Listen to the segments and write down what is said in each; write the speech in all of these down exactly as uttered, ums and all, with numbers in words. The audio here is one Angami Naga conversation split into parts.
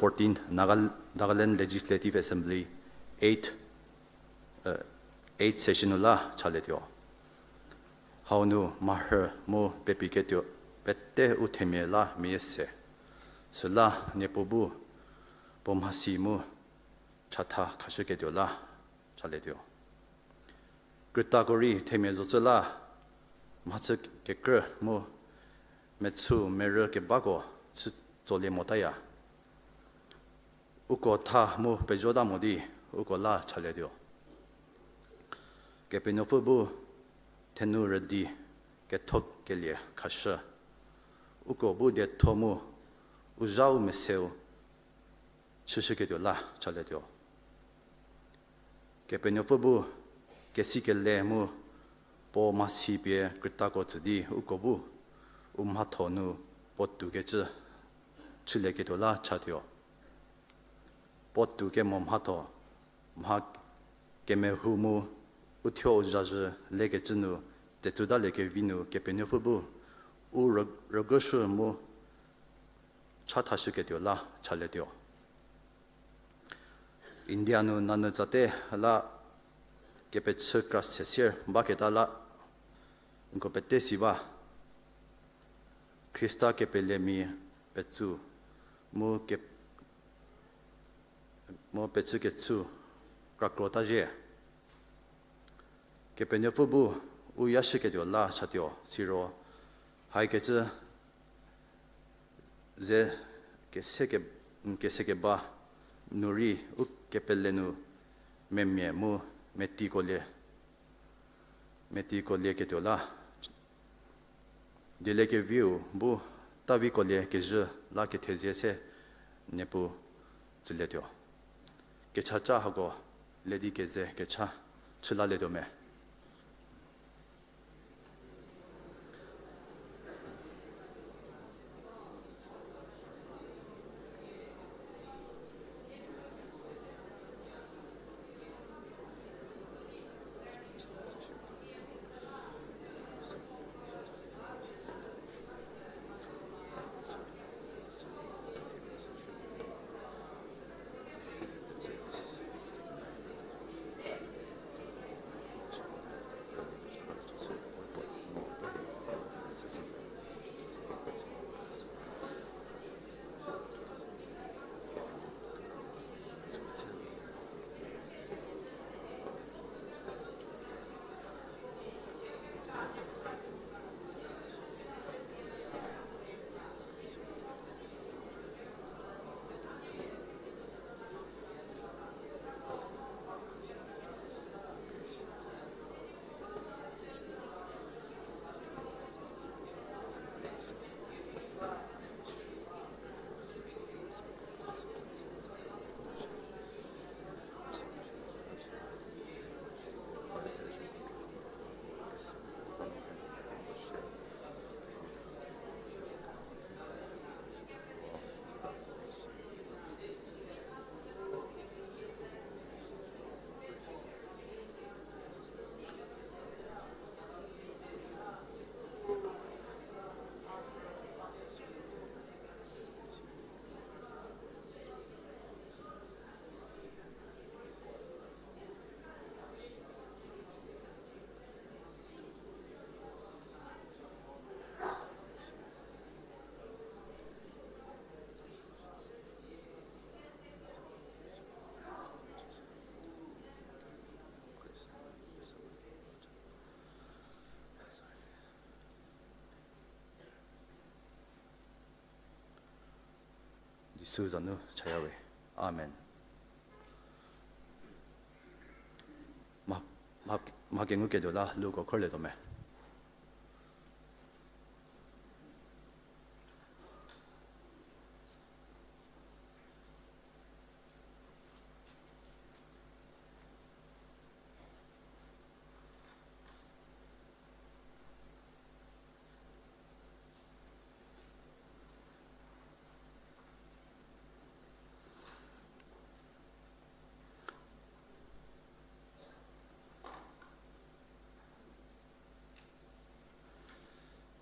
fourteen, Naga, Nagaland Legislative Assembly, eight, uh, eight session nu la chalietuo. Hau nu mharhü mu pepiketuo pete u themia la meyie se. Süla Niepuu bu puo mhasi mu chatha khashüketuo la chalietuo. Krütako rei themia zocü la mhachü kekrü mu mechü merü kebako chü tsolie motaya. Uko tha mu pezota mo di uko la chalietuo. Kepenuopfü bu thenu rüdi kethokelie khashü. Uko bu dietho mu u zhau meseu chüshüketuo la chalietuo. Kepenuopfü bu kesikele mu puo mhasi pie krütako tsü di uko bu u mhatho nu puo toukecü chülieketuo la chatuo. Puo toukemo mhatho, mha kemehou mu uthuo u zhazhü lekecü nu, tetsutaliekevi nu Kepenuopfü bu u rü-, rügushü mu chathashüketuo la chalietuo. India nu nanyü tsate la kepechü kra sesier baketa la nko pete si ba. Khrista kepelemia petsu mu ke-, mu pechü kechü krakro ta zhie. Kepenuopfü bu u yashüketuo la chatuo siro, haikecü ze kese ke-, kesekeba nu rei u kepele nu memia mu metiko lie, metiko lieketuo la dieliekeviu bu taviko lie kezhü la kethezie se Niepuu tsülietuo. Kechaca hako le di keze kecha chülalietuo me. Jisu za nu chayawe. Amen. Mha, mha, mha kenguketuo la luko khorlietuo me.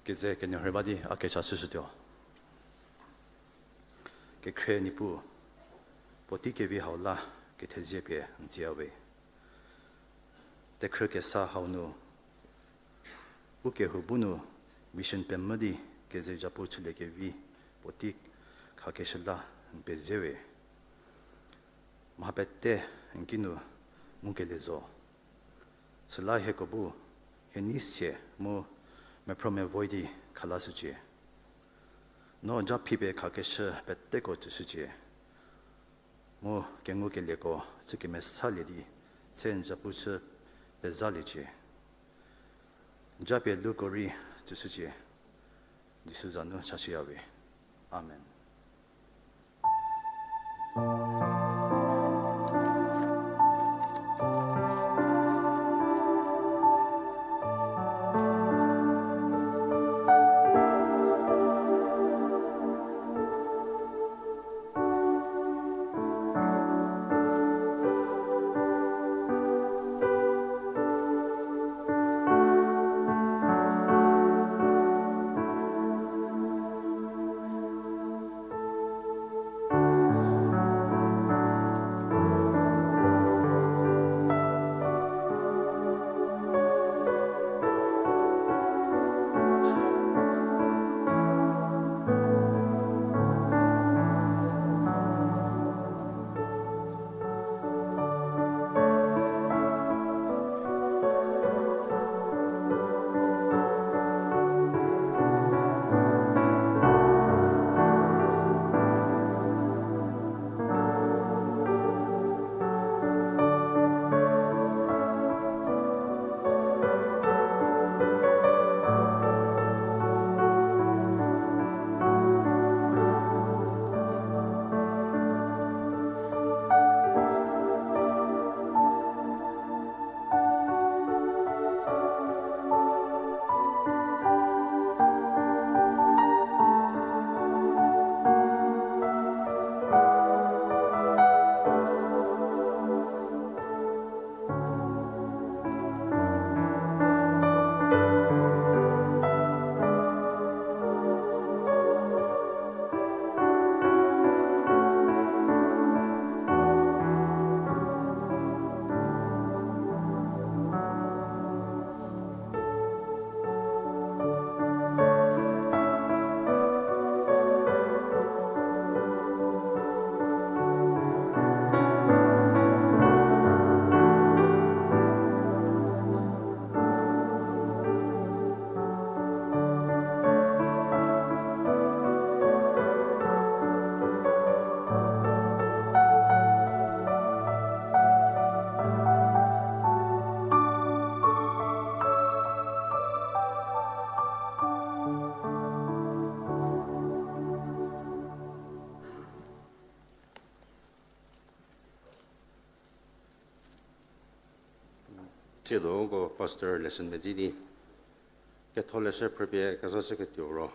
Keze kenuo rhei ba di a kecha chüshütuo. Kekhrie Niepuu, puotei kevi hau la kethezie pie n tsiawe. Tekhrü kesa hau nu, u kehou bu nu mission pemvü di keze zhapu chülie kevi puotei khakeshü la n peziewe. Mha pete n kinu ngukelie zo. Süla hieko bu hie nei sie mu mephrü mevo di khalashücie. No japhi pie khakeshü peteko tsüshücie. Mu kengukelieko chü kemesalie di se n zhapu chü pezaliecie. Japie luko rei tsüshücie. Jisu za nu chashüyawe. Amen. Tsiedo uko pastor lesson medzi di ketholeshü phrüpie kezashüketuo ro,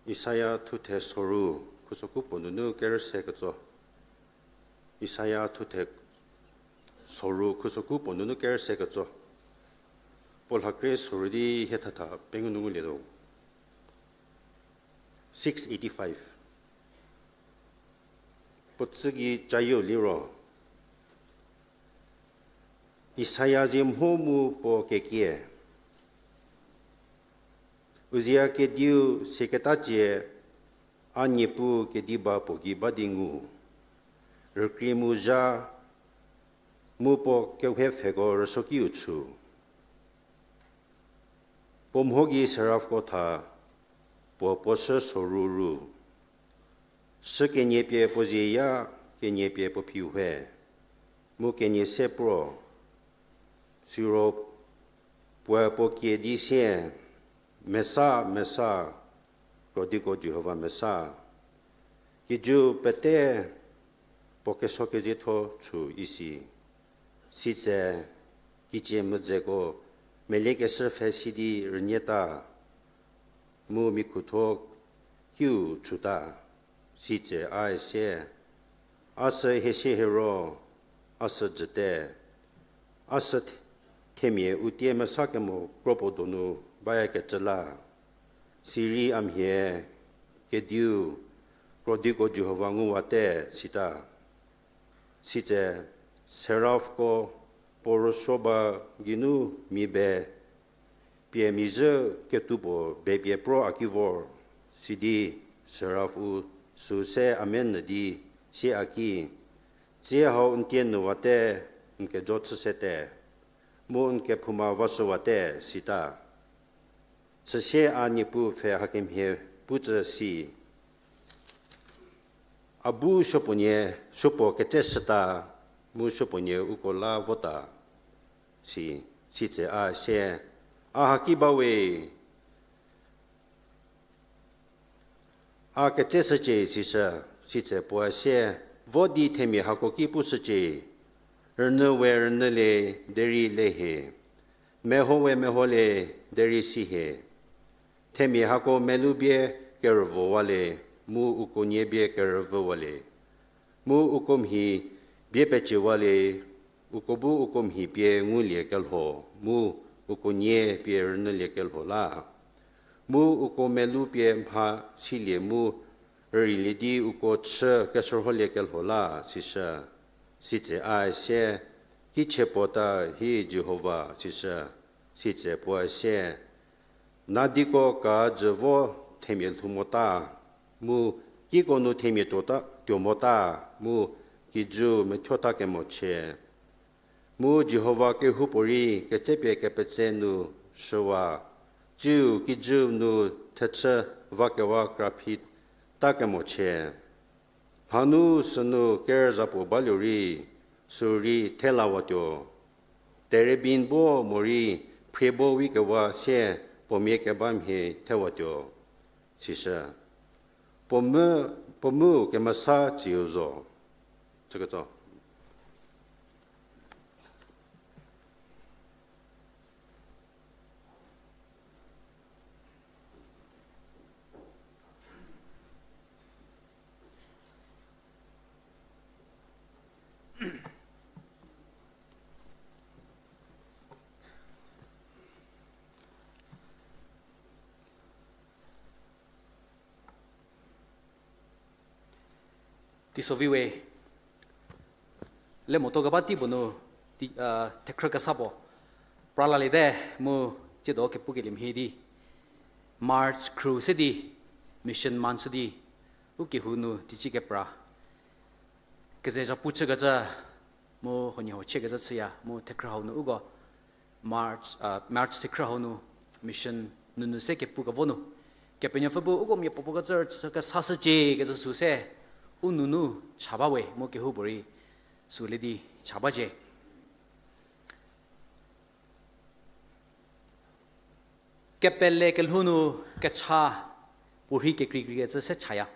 Isaia thuthe soru, khusoku puo nunu kerüse ketso. Isaia thuthe soru, khusoku puo nunu kerüse ketso. Puo lhakrie soru di hie thatha pengou nu ngulietuo. Six eighty-five. Puo tsügei cayieu liro, Isaia zie mho mu puo kekie. Uzia kediu sieketacie, a Niepuu kediba puo gei ba di ngu, rükrie mu zha, mu puo kewhepfheko rüsokiu chü. Puo mho gei seraphko tha, puo puo shü soru ru. Shü kenie pie puo zieya, kenie pie puo phiu we, mu kenie se pro. Siro puoe puo kie di sie, Mesa, Mesa, krodiko Jihova Mesa. Kijü pete puo keso kezietho chü isi. Sitse kicie medzeko meliekeshü pfhe si di rünyeta, mu mikhutho kiu chüta. Sitse a se, a sü hie sie hiero, a sü jüte, a sü th-, themia u tie mesa kemo kro puo donu bayakecü la. Sirei a mhie, kediu, krodiko Jihova nguwate, sita. Sitse seraphko puo rüsuo ba geinu mia be pie mizhü ketupuo bepie pro a ki vor, sidi seraph-u süu se amen nyü di sie a ki, Tsie hau n tie nyüwate, n kejo chü sete, mu n kephouma vashüwate, sita. Süsie a Niepuu pfhe hakemhie pucü si, A bu supuonie, supuo ketseshüta, mu supuonie uko la vota, si. Sitse a sie, A haki bawe, a ketseshücie, sishü. Sitse puo a sie, Vo di themia hako ki pushücie, rünyü we rünyülie, derei le hie, meho we meholie, derei si hie. Themia hako melou bie kerüvowalie, mu uko nie bie kerüvüwalie, mu uko mhi bie peciewalie, uko bu uko mhi pie ngulie kelho, mu uko nie pie rünyülie kelho la, mu uko melou pie mha silie mu rüreilie di uko chü keshürholie kelho la, sishü. Sitse a sie, Kichie puo ta hi Jihova, sishü. Sitse puo a sie, Nadiko ka jü vo themia lhou mota, mu kiko nu themia tuota, tuo mota, mu kijüu methuota kemochie. Mu Jihova kehoupuorei ketsepie kepetse nu shüwa, tsiu kijüu nu thechü vakewa kraphi ta kemochie. Mhanu sünu kerüzapuo baluo rei, süu rei thela watuo. Terebin bo morei phrie bo wikewa sie puo mia keba mhie thewatuo, sishü. Puo mu, puo mu kemesa tsiu zo. Chüketso. Teisovi we, le motuo keba tei puo nu, tei, a, thekhrü kesa puo pra laliete, mu tsiedo kepukelie mhie di, March khrü se di, Mission Month se di, u kehou nu teicie kepra keze zhapu chükecü, mu huoniehuo chiekecü chüya, mu thekhrü hau nu uko March, a, March thekhrü hau nu mission nunu se kepu kevo nu, Kepenuopfü bu uko miapuopuo kecü rüchü kesashücie kecü süu se u nunu cha ba we, mu kehoupuorei süu le di cha bacie. Kepele kelhou nu kecha puorhi kekreikreikecü se chaya.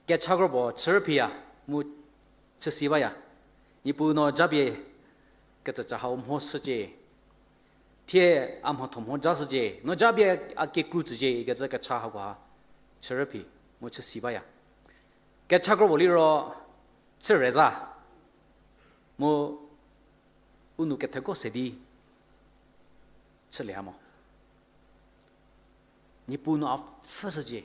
Kecha kro puo chürüphiya, mu chüsi baya. Niepuu no japie ketsüca hau mhoshücie, thie a mhatho mho jashücie, no japie a kekru tsücie ikecü kecha hakoha chürüphi, mu chüsi baya. Kecha kro puo liro chüreza, mu u nou ketheko se di chülie ha mo. Niepuu no a pfhüshücie.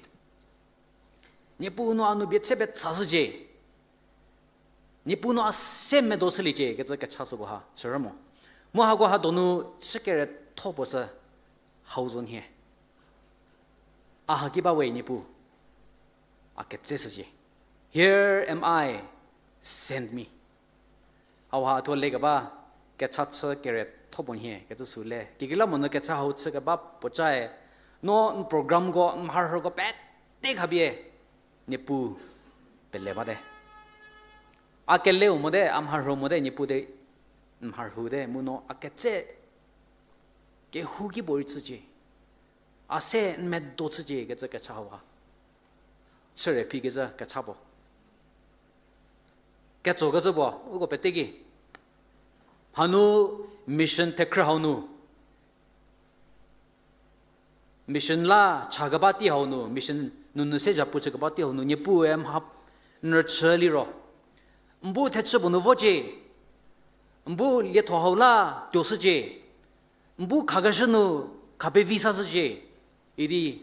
Niepuu no a nou bie tse pie tsashücie. Niepuu no a se medo shüliecie kecü kecha sükoha chürü mo. Mu hakoha donu chü keretho puo sü hau zo nhie. A haki ba we Niepuu, a ketseshücie. Here am I, send me. Hauha a thuo lekeba kecha chü keretho puo nhie kecü süu le. Kekreilamonyü kecha hau chü keba puocae, no n programko, n mharhüko pete khapie Niepuu pele bate. A keleu mote, a mharhü mote, Niepuu de n mharhüte, mu no a ketse kehouki puorei chücie. A se n medo chücie kecü kecha hauha chürüphi kecü kecha puo. Ketsokecü puo uko pete ki, hanu mission thekhrü hau nu, mission la cha keba tei hau nu, mission nunu se zhapu chü keba tei hau nu Niepuue mha n rüchü liro, n bu thechü puo nu vocie, n bu lietho hau la tuoshücie, n bu khakeshü nu khapevi sashücie idi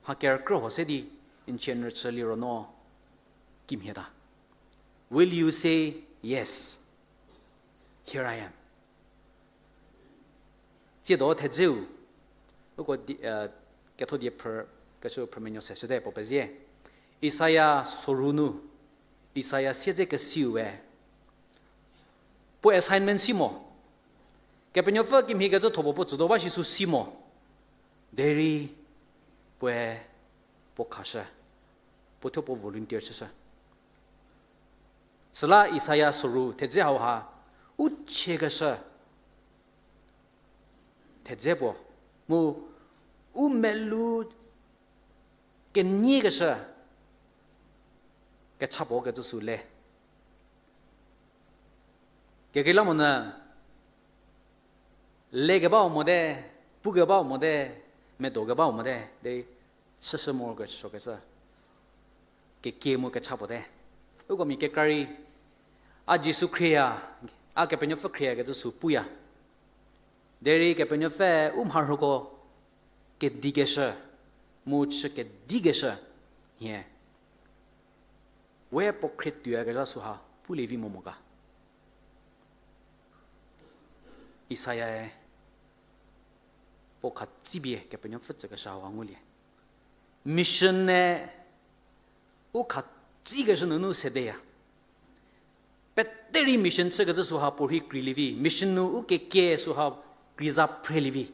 mha kerükrü huo se di N chie n rüchü liro no kimhie ta? Will you say, "Yes, here I am"? Tsiedo thedzeu, uko di, eh, ketho die phrü, kesuo phrümenuo seshüte puo pezie. Isaia soru nu, Isaia siedze kesiu we, puo assignment si mo. Kepenuopfü kimhiekecü thopuo puo tsüdo ba shi sü si mo. Derei puoe puo khashü, puo thuo puo volunteer chüshü. Süla Isaia soru thedze hauha, u chiekeshü thedze puo, mu u melou kenyikeshü kecha puo kecü sü le. Kekreilamonyü lekebau mote, pukebau mote, medokebau mote, derei chüshü morokesuokecü kekie mu kecha puo te. Uko mia kekra rei, a Jisu khrieya, a Kepenuopfü khrieya kecü sü puya. Derei Kepenuopfü u mharhüko kedikeshü, mu chü kedikeshü, hie we puo khrie tuoyakezha süha pulie vi mo mo ga. Isaia-e puo khatsipie Kepenuopfü tsükeshü hauha ngulie. Mission-e u khatsikeshü nunu sedeya. Peterei mission chükecü süha puorhi kreilie vi, mission nu u kekie süha kreiza phrelie vi.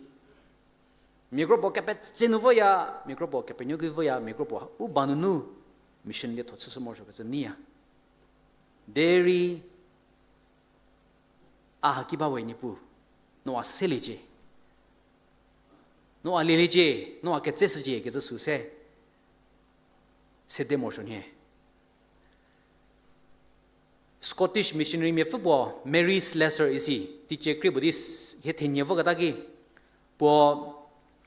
Mia kro puo kepetse nu voya, mia kro puo kepenuo ki voya, mia kro puo u ba nunu mission lietho chüshü morosuokecü neiya. Derei a haki ba we Niepuu, no a seliecie, no a lieliecie, no a ketseshücie kecü sü se sede morosuo nhie. Scottish missionary miapfü puo Mary Slessor isi, teicie krie puo di s-, hie thenie voketa ki, puo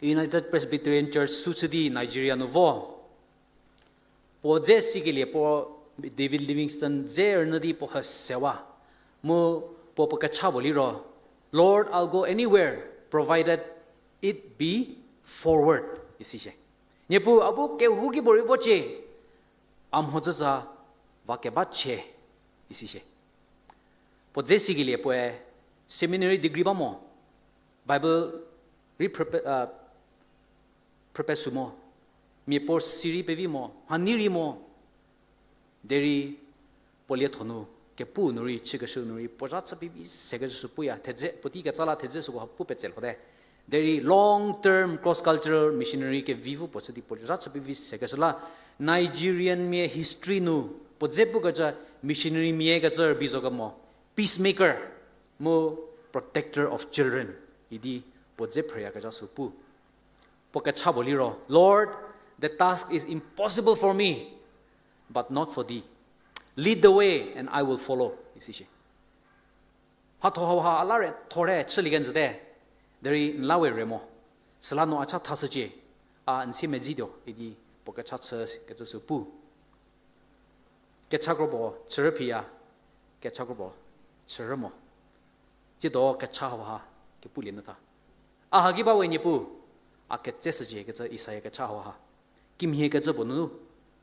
United Presbyterian Church sü chü di Nigeria nu vo. Puo dze sikelie puo David Livingstone dze rünyü di puo hüsewa. Mu puo puo kecha puo liro, "Lord, I'll go anywhere, provided it be forward," isi shie. Niepuu, a bu kehouki puorei vocie, a mhodzütsa va keba chie, isi shie. Puo dze sikelie puoe seminary degree ba mo, Bible rei phrüpe-, a, phrüpesü mo, mia puo si rei pevi mo, mhanei rei mo, derei puo lietho nu, kepu nu rei, chükeshü nu rei, puo zha chü pevi sekeshü sü puya, thedze, puotei ketsa la thedze süko ha pu petse lhote. Derei long term cross cultural missionary kevi vo puo chü di puo zha chü pevi sekeshü la, Nigerian mia history nu, puo dze pukecü missionary mia kecü rübei zo kemo, peacemaker, mu protector of children, idi puo dze phrüyakezha sü pu. Puo kecha puo liro, "Lord, the task is impossible for me, but not for thee. Lead the way and I will follow," isi shie. Mhatho hauha a la re thor chülie kenjüte, derei n la we re mo. Süla no a cha thashücie, a n sie medzituo, idi puo kecha chü kecü sü pu. Kecha kro puo chürü phiya, kecha kro puo chürü mo. Tsiedo kecha hauha kepulie nyü tha. A haki ba we Niepuu, a ketseshücie kecü Isaia kecha hauha. Kimhie kecü puo nunu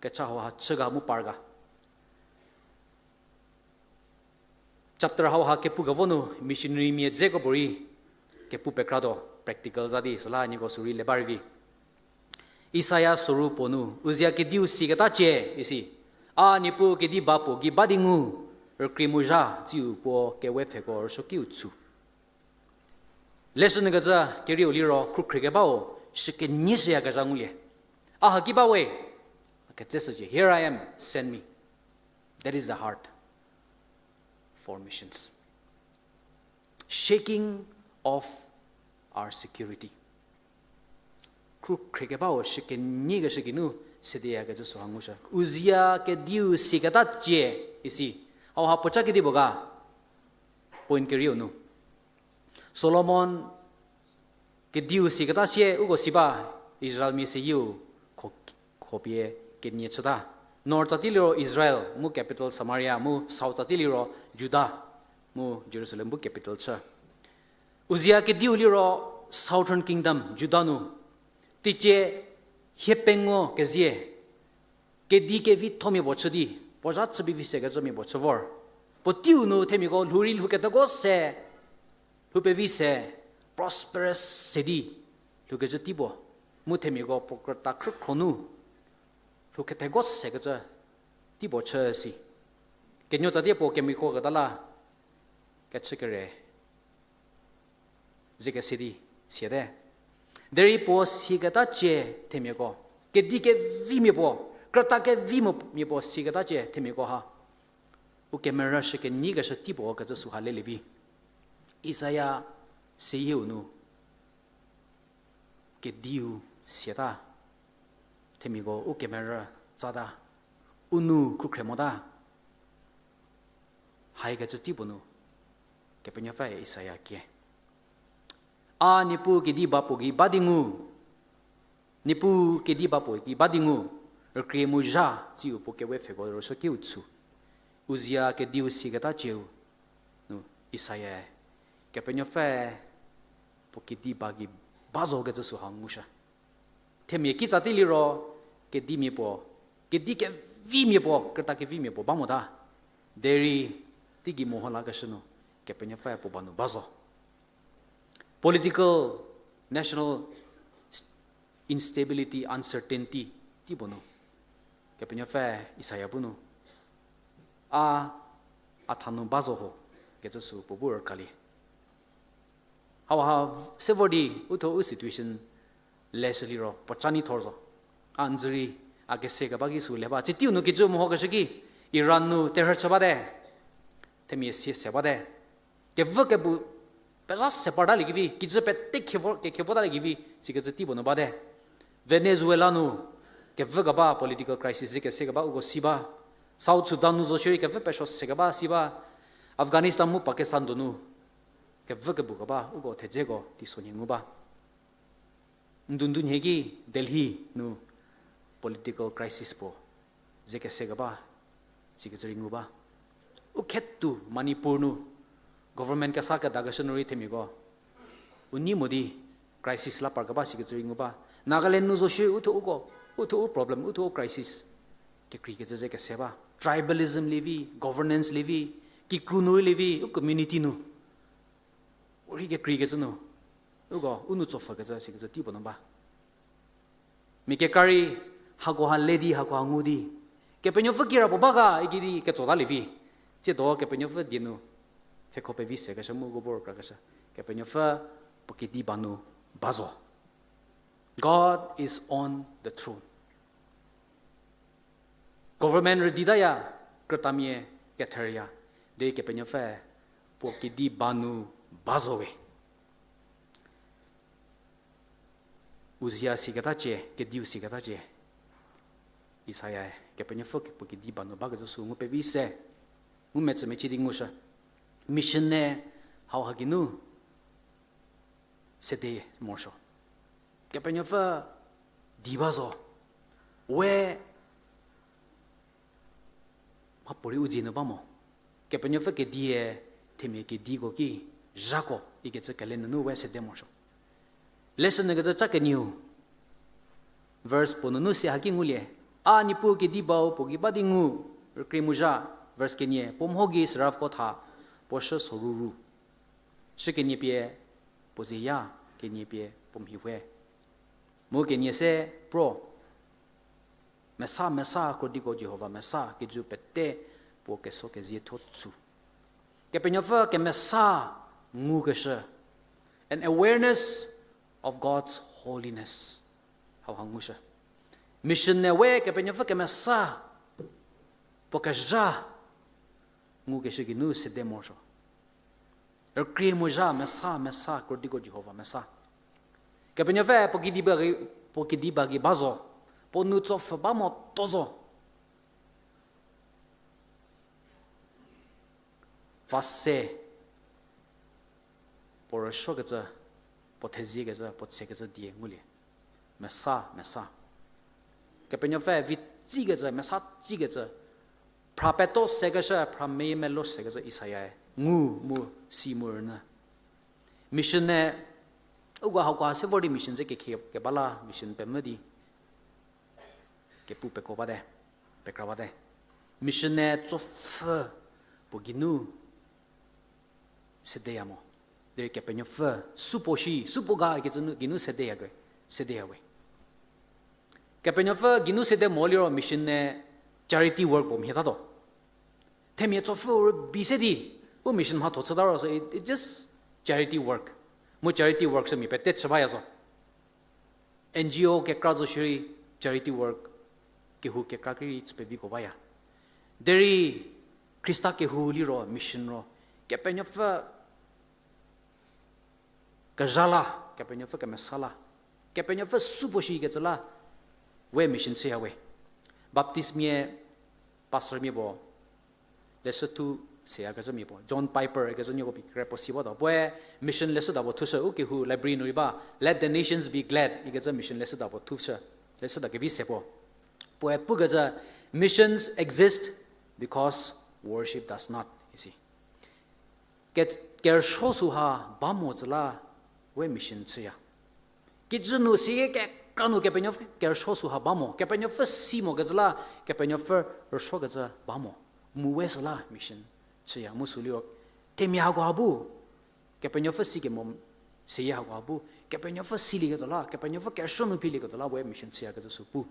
kecha hauha chü ga mu par ga. Chapter hauha kepu kevo nu missionary mia dzeko puorei kepu pekratuo, practical za di süla nieko sü rei le ba rei vi. Isaia soru puo nu, Uzia kediu siketa cie, isi. A Niepuu kedi ba puo gei ba di ngu, rükrie mu zha, tsiu puo kewe pfheko rüsuokiu tsu. Leshü nyü kecü kerieu liro, khrukhrie kebau, shükenyie shüyakezha ngulie. A haki ba we, a ketseshücie, "Here I am, send me." That is the heart for missions. Shaking of our security. Khrukhrie kebau shükenyie keshü geinu sedeyakecü süha ngushü. Uzia kediu siketa cie isi. Hauha puocha kedipuo ga. Point kerieu nu, Solomon kediu siketa sie uko si ba, Israelmia seyieu kho, khopie kenie chüta. North tsatie liro Israel, mu capital Samaria, mu south tsatie liro Juda, mu Jerusalem bu capital chü. Uzia kediu liro Southern Kingdom, Juda nu. Teicie hie pengou kezie, Kedi kevithomia puo chü di, puo zha chü pevi sekecümia puo chü vor. Puo teiu nu themiako lhou rei lhou keteko se, lhou pevi se, prosperous se di, lhoukecü tei puo. Mu themiako puo krüta khrükhro nu, lhou keteko sekecü tei puo chü si. Kenuotsa die puo kemiako keta la, kechü kere ze kese di siate. Derei puo siketa cie themiako, kedi kevimia puo, krüta kevimia puo siketa cie themiako ha, u kemerü shü kenyikeshü tei puo kecü süha lelie vi. Isaia seyieu nu kediu siata, themiako u kemerü tsata, u nou khrükhrie mota. Haikecü tei puo nu, Kepenuopfü Isaia kie, A Niepuu kedi ba puo gei ba di ngu, Niepuu kedi ba puo gei ba di ngu, rükrie mu zha tsiu puo kewe pfheko rüsuokiu tshu. Uzia kediu siketa cieu nu Isaia-e Kepenuopfü puo kedi ba gei ba zo kecü süha ngushü. Themia kitsa tei liro, kedimia puo, kedi kevimia puo, krüta kevimia puo ba mota. Derei teigei meho lakeshü nu, Kepenuopfü puo ba nu ba zo. Political, national instability, uncertainty tei puo nu, Kepenuopfü Isaia bu nu, A, a tha nu ba zo ho, kecü sü puo bu rükalie. Hauha se vor di uthuo u situation leshü liro puo ca nei thor zo. A nzü rei, a kese keba ki sü le ba. Tsie teiu nu kijü mehokeshü ki, Iran nu terhü chü bate. Themia sie se bate. Kevü kebu pezha se partaliekevi, kijü pete kekhe votaliekevi, sikecü tei puo nu bate. Venezuela nu kevü keba political crisis ze kese keba uko si ba. South Sudan nu zo shierei kevü pesuo se keba si ba. Afghanistan mu Pakistan donu kevü kebu keba uko thedzeko teisonhie ngu ba. Ndundunhie ki Delhi nu political crisis puo ze kese keba, sikecü rei ngu ba. U khetu Manipur nu government kesa kedakeshü nu rei themiako u nei mo di crisis la par keba sikecü rei ngu ba. Nagaland nu zo shierei uthuo uko, uthuo u problem, uthuo u crisis kekreikecü ze kese ba. Tribalism lievi, governance lievi, kikru nu rei lievi, u community nu u rei kekreikecü nu, uko u nou tsopfhükecü sikecü tei puo nu ba. Mia kekra rei hakoha le di, hakoha ngu di, Kepenuopfü kira puo ba ga ikidi ketsotalievi. Tsiedo Kepenuopfü die nu thekho pevi sekeshü mu uko bu rükrakeshü, Kepenuopfü puo kedi ba nu ba zo. God is on the throne. Government rüditaya, krütamia ketherya, derei Kepenuopfü puo kedi ba nu ba zo we. Uzia siketa cie, kediu siketa cie, Isaia-e Kepenuopfü puo kedi ba nu bakecü sü ngu pevi se, ngu metsümecie di ngushü. Mission-e hauha geinu sede morosuo. Kepenuopfü di ba zo. We mhapuorei u dzie nu ba mo. Kepenuopfü kedie themia kediko ki zhako ikecü kele nunu we sede morosuo. Lesson nükecü ca kenieu, verse puo nunu se haki ngulie, A Niepuu kedi bau puo gei ba di ngu, rükrie mu zha, verse kenie, puo mho gei serafko tha, puo shü soruru. Shü kenie pie puo zeya, kenie pie puo mhi we. Mu kenie se pro, mesa mesa krodiko Jihova mesa kejü pete puo keso kezietho tsü. Kepenuopfü kemesa ngukeshü, an awareness of God's holiness. Hauha ngushü. Mission-e we Kepenuopfü kemesa puo kezha ngukeshü geinu sede morosuo. Rükrie mu zha mesa, mesa krodiko Jihova mesa. Kepenuopfü puo kedi ba gei, puo kedi ba gei ba zo. Puo nou tsopfhü ba mo to zo. Va se, puo rüsuokecü, puo theziekecü, puo tsekecü die ngulie. Mesa, mesa. Kepenuopfü vi tsikecü, mesa tsikecü, phra peto sekeshü, phra meyie melo sekecü Isaia-e ngu mu si mu rünyü. Mission-e, uko hako ha se vor di mission ze kekhie keba la mission pemvü di kepu peko bate. Pekra bate. Mission-e tsopfü puo geinu sedeya mo. Derei Kepenuopfü supuo shi, supuo ga kecü nu geinu sedeya ke, sedeya we. Kepenuopfü geinu sede mo liro mission-e charity work puo mhie tato. Themia tsopfü rübei se di, u mission mhatho chüta ro sü, it, it just charity work. Mu charity work sü mia pete chü baya zo. N G O kekra zo shierei charity work kehou kekra ki rei chü peviko baya. Derei Khrista kehou liro mission ro, Kepenuopfü kezha la, Kepenuopfü kemesa la, Kepenuopfü supuo shikecü la, we mission chüya we. Baptistmia, pastormia puo, leshü thu seyakecümia puo, John Piper ikecü nieko pie kre puo si batuo. Puoe mission leshüda puo thushü, u kehou library nu rei ba, Let the Nations Be Glad ikecü mission leshüda puo thushü, leshüda kevi se puo. Puoe pukecü, Missions exist because worship does not, isi. Ke-, kerüsuo süha ba mo tsü la, we mission chüya. Kijü nu seyie kekra nu Kepenuopfü kerüsuo süha ba mo, Kepenuopfü si mokecü la, Kepenuopfü rüsuokecü ba mo. Mu we süla mission chüya, mu sü liro, themia hakoha bu, Kepenuopfü sikemo seyie hakoha bu, Kepenuopfü silieketuo la, Kepenuopfü kerüsuo nu philieketuo la, we mission chüyakecü sü pu.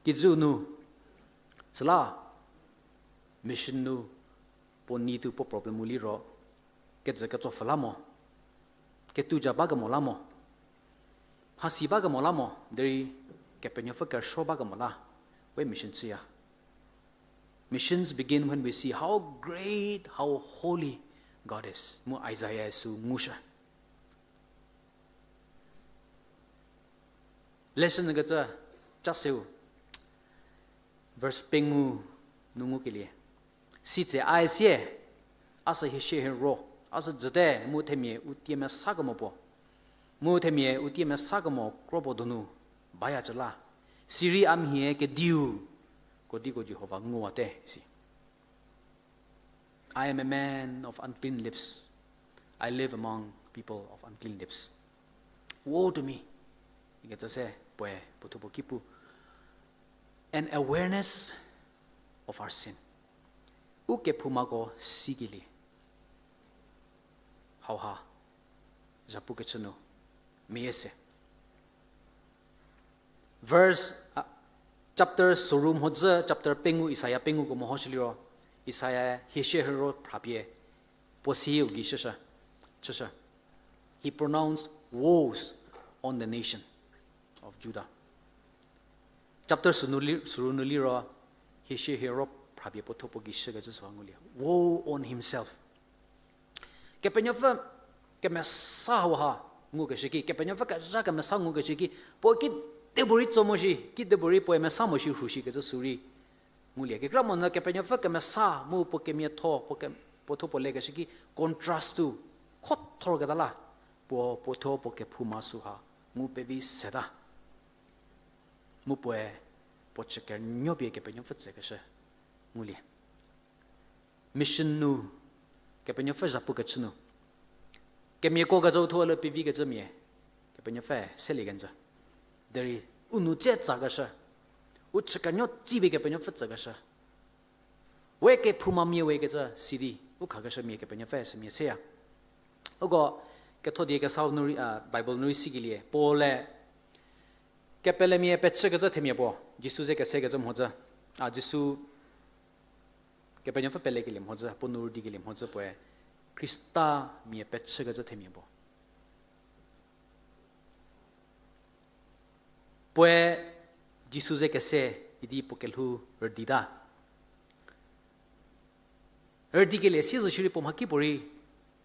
Kijü nu, süla, mission nu, puo need-u puo problem-u liro, kejü ketsopfü la mo, ketuo ja bakemo la mo, mhasi bakemo la mo, derei Kepenuopfü kerüsuo bakemo la, we mission chüya. Missions begin when we see how great, how holy God is. Mu Isaiah sü ngushü. Lesson kecü, chaseu, verse pengou nu ngukelie. Sitse a sie, a sü hiesie hiero, a sü jüte mu themia u tie mesa kemo puo. Mu themia u tie mesa kemo kro puo donu, bayacü la. Sirei a mhie kediu, krodiko Jihova nguwate, isi. I am a man of unclean lips. I live among people of unclean lips. Woe to me. Ikecü se puoe puothuo puo ki pu. An awareness of our sin. U kephoumako sikelie. Hauha, zhapu kechü nu, meyie se. Verse, chapter soru mhodzü, chapter pengou, Isaiah pengouko mehoshü liro, Isaiah hiesie hiero phrapie, puo siu gei shüshü, chüshü. He pronounced woes on the nation of Judah. Chapter sunu li-, soru nu liro, hiesie hiero phrapie puothuo puo gei shükecü süha ngulie. Woe on himself. Kepenuopfü kemesa hauha ngukeshü ki, Kepenuopfü kezha kemesa ngukeshü ki, puo kidepuorei tso mo shi, kidepuorei puoe mesa mo shi rhu shikecü sü rei ngulie. Kekreilamonyü Kepenuopfü kemesa mu puo kemiatho, puo ke-, puothuo puo lekeshü ki contrast-u khothorketa la, puo puothuo puo kephouma süha ngu pevi seta. Mu puoe puo chü kernuo pie Kepenuopfü tsükeshü ngulie. Mission nu, Kepenuopfü zhapu kechü nu, kemiako kecü u thuo le pevi kecümia, Kepenuopfü selie kenjü. Derei u nou tse tsakeshü, u chü kernuo tsipie Kepenuopfü tsükeshü. We kephoumamia we kecü sidi, u khakeshümia Kepenuopfü sümia seya. Uko ketho die kesau nu rei, a, Bible nu rei sikelie, Paul-e kepelemia pechükecü themia puo, Jisu ze kesekecü mhodzü, a, Jisu Kepenuopfü pelekelie mhodzü, puo nou rüdikelie mhodzü puoe, Khristamia pechükecü themia puo. Puoe Jisu ze kese idi puo kelhou rüdita. Rüdikelie siezü shierei puo mhakipuorei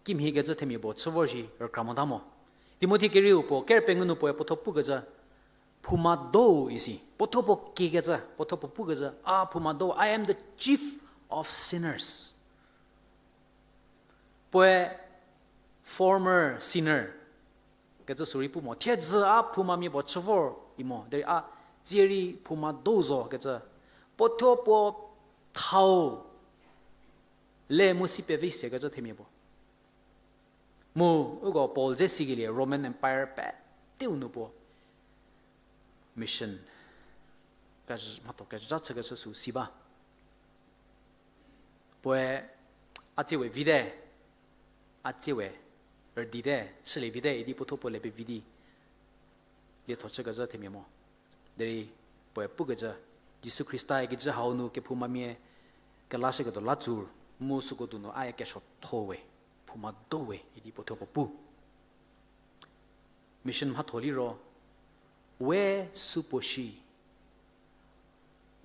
kimhiekecü themia puo chü vor shi rükra mota mo. Timothi kerieu puo ker pengou nu puoe puothuo pukecü, phouma do isi, puothuo puo kiekecü, puothuo puo pukecü, a phouma do, I am the chief of sinners. Puoe former sinner kecü sü rei pu mo. Thiedzü a phoumamia puo chü vor imo, derei a tsie rei phouma do zo kecü. Puothuo puo thau le mu si pevi sekecü themia puo. Mu uko Paul ze sikelie Roman Empire peteu nu puo mission mhatho kezha chükeshü sü si ba. Puoe, a tsiewe vite, a tsiewe rüdite, chülie vite idi puo thuo puo le pevi di lietho chükezhü themia mo. Derei puoe pukecü, Jisu Khrista-e kijü hau nu kephoumamia kelashüketuo la tsur, mu süko donu a-e kesuotho we, phouma do we idi puo thuo puo pu. Mission mhatho liro, we supuo shi,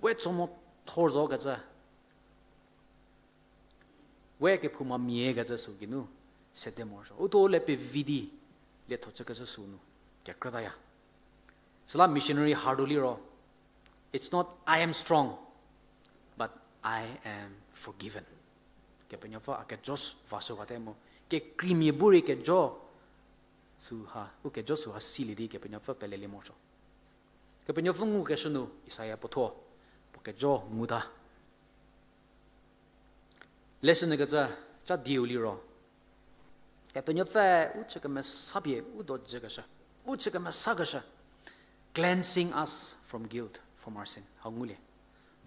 we tso mo thor zokecü, we kephoumamia kecü sü geinu sede morosuo. U thuo le pevi di lietho chükeshü sü nu kekrütaya. Süla missionary hardu liro, it's not I am strong, but I am forgiven. Kepenuopfü a kejo s- vashüwate mu, kekreimia bu rei kejo süha, u kejo süha silie di Kepenuopfü pelelie morosuo. Kepenuopfü ngukeshü nu Isaia puo thuo, puo kejo nguta. Lesson nyü kecü, cha dieu liro, Kepenuopfü u chü kemesa pie u dojükeshü, u chü kemesakeshü, cleansing us from guilt, from our sin. Hau ngulie.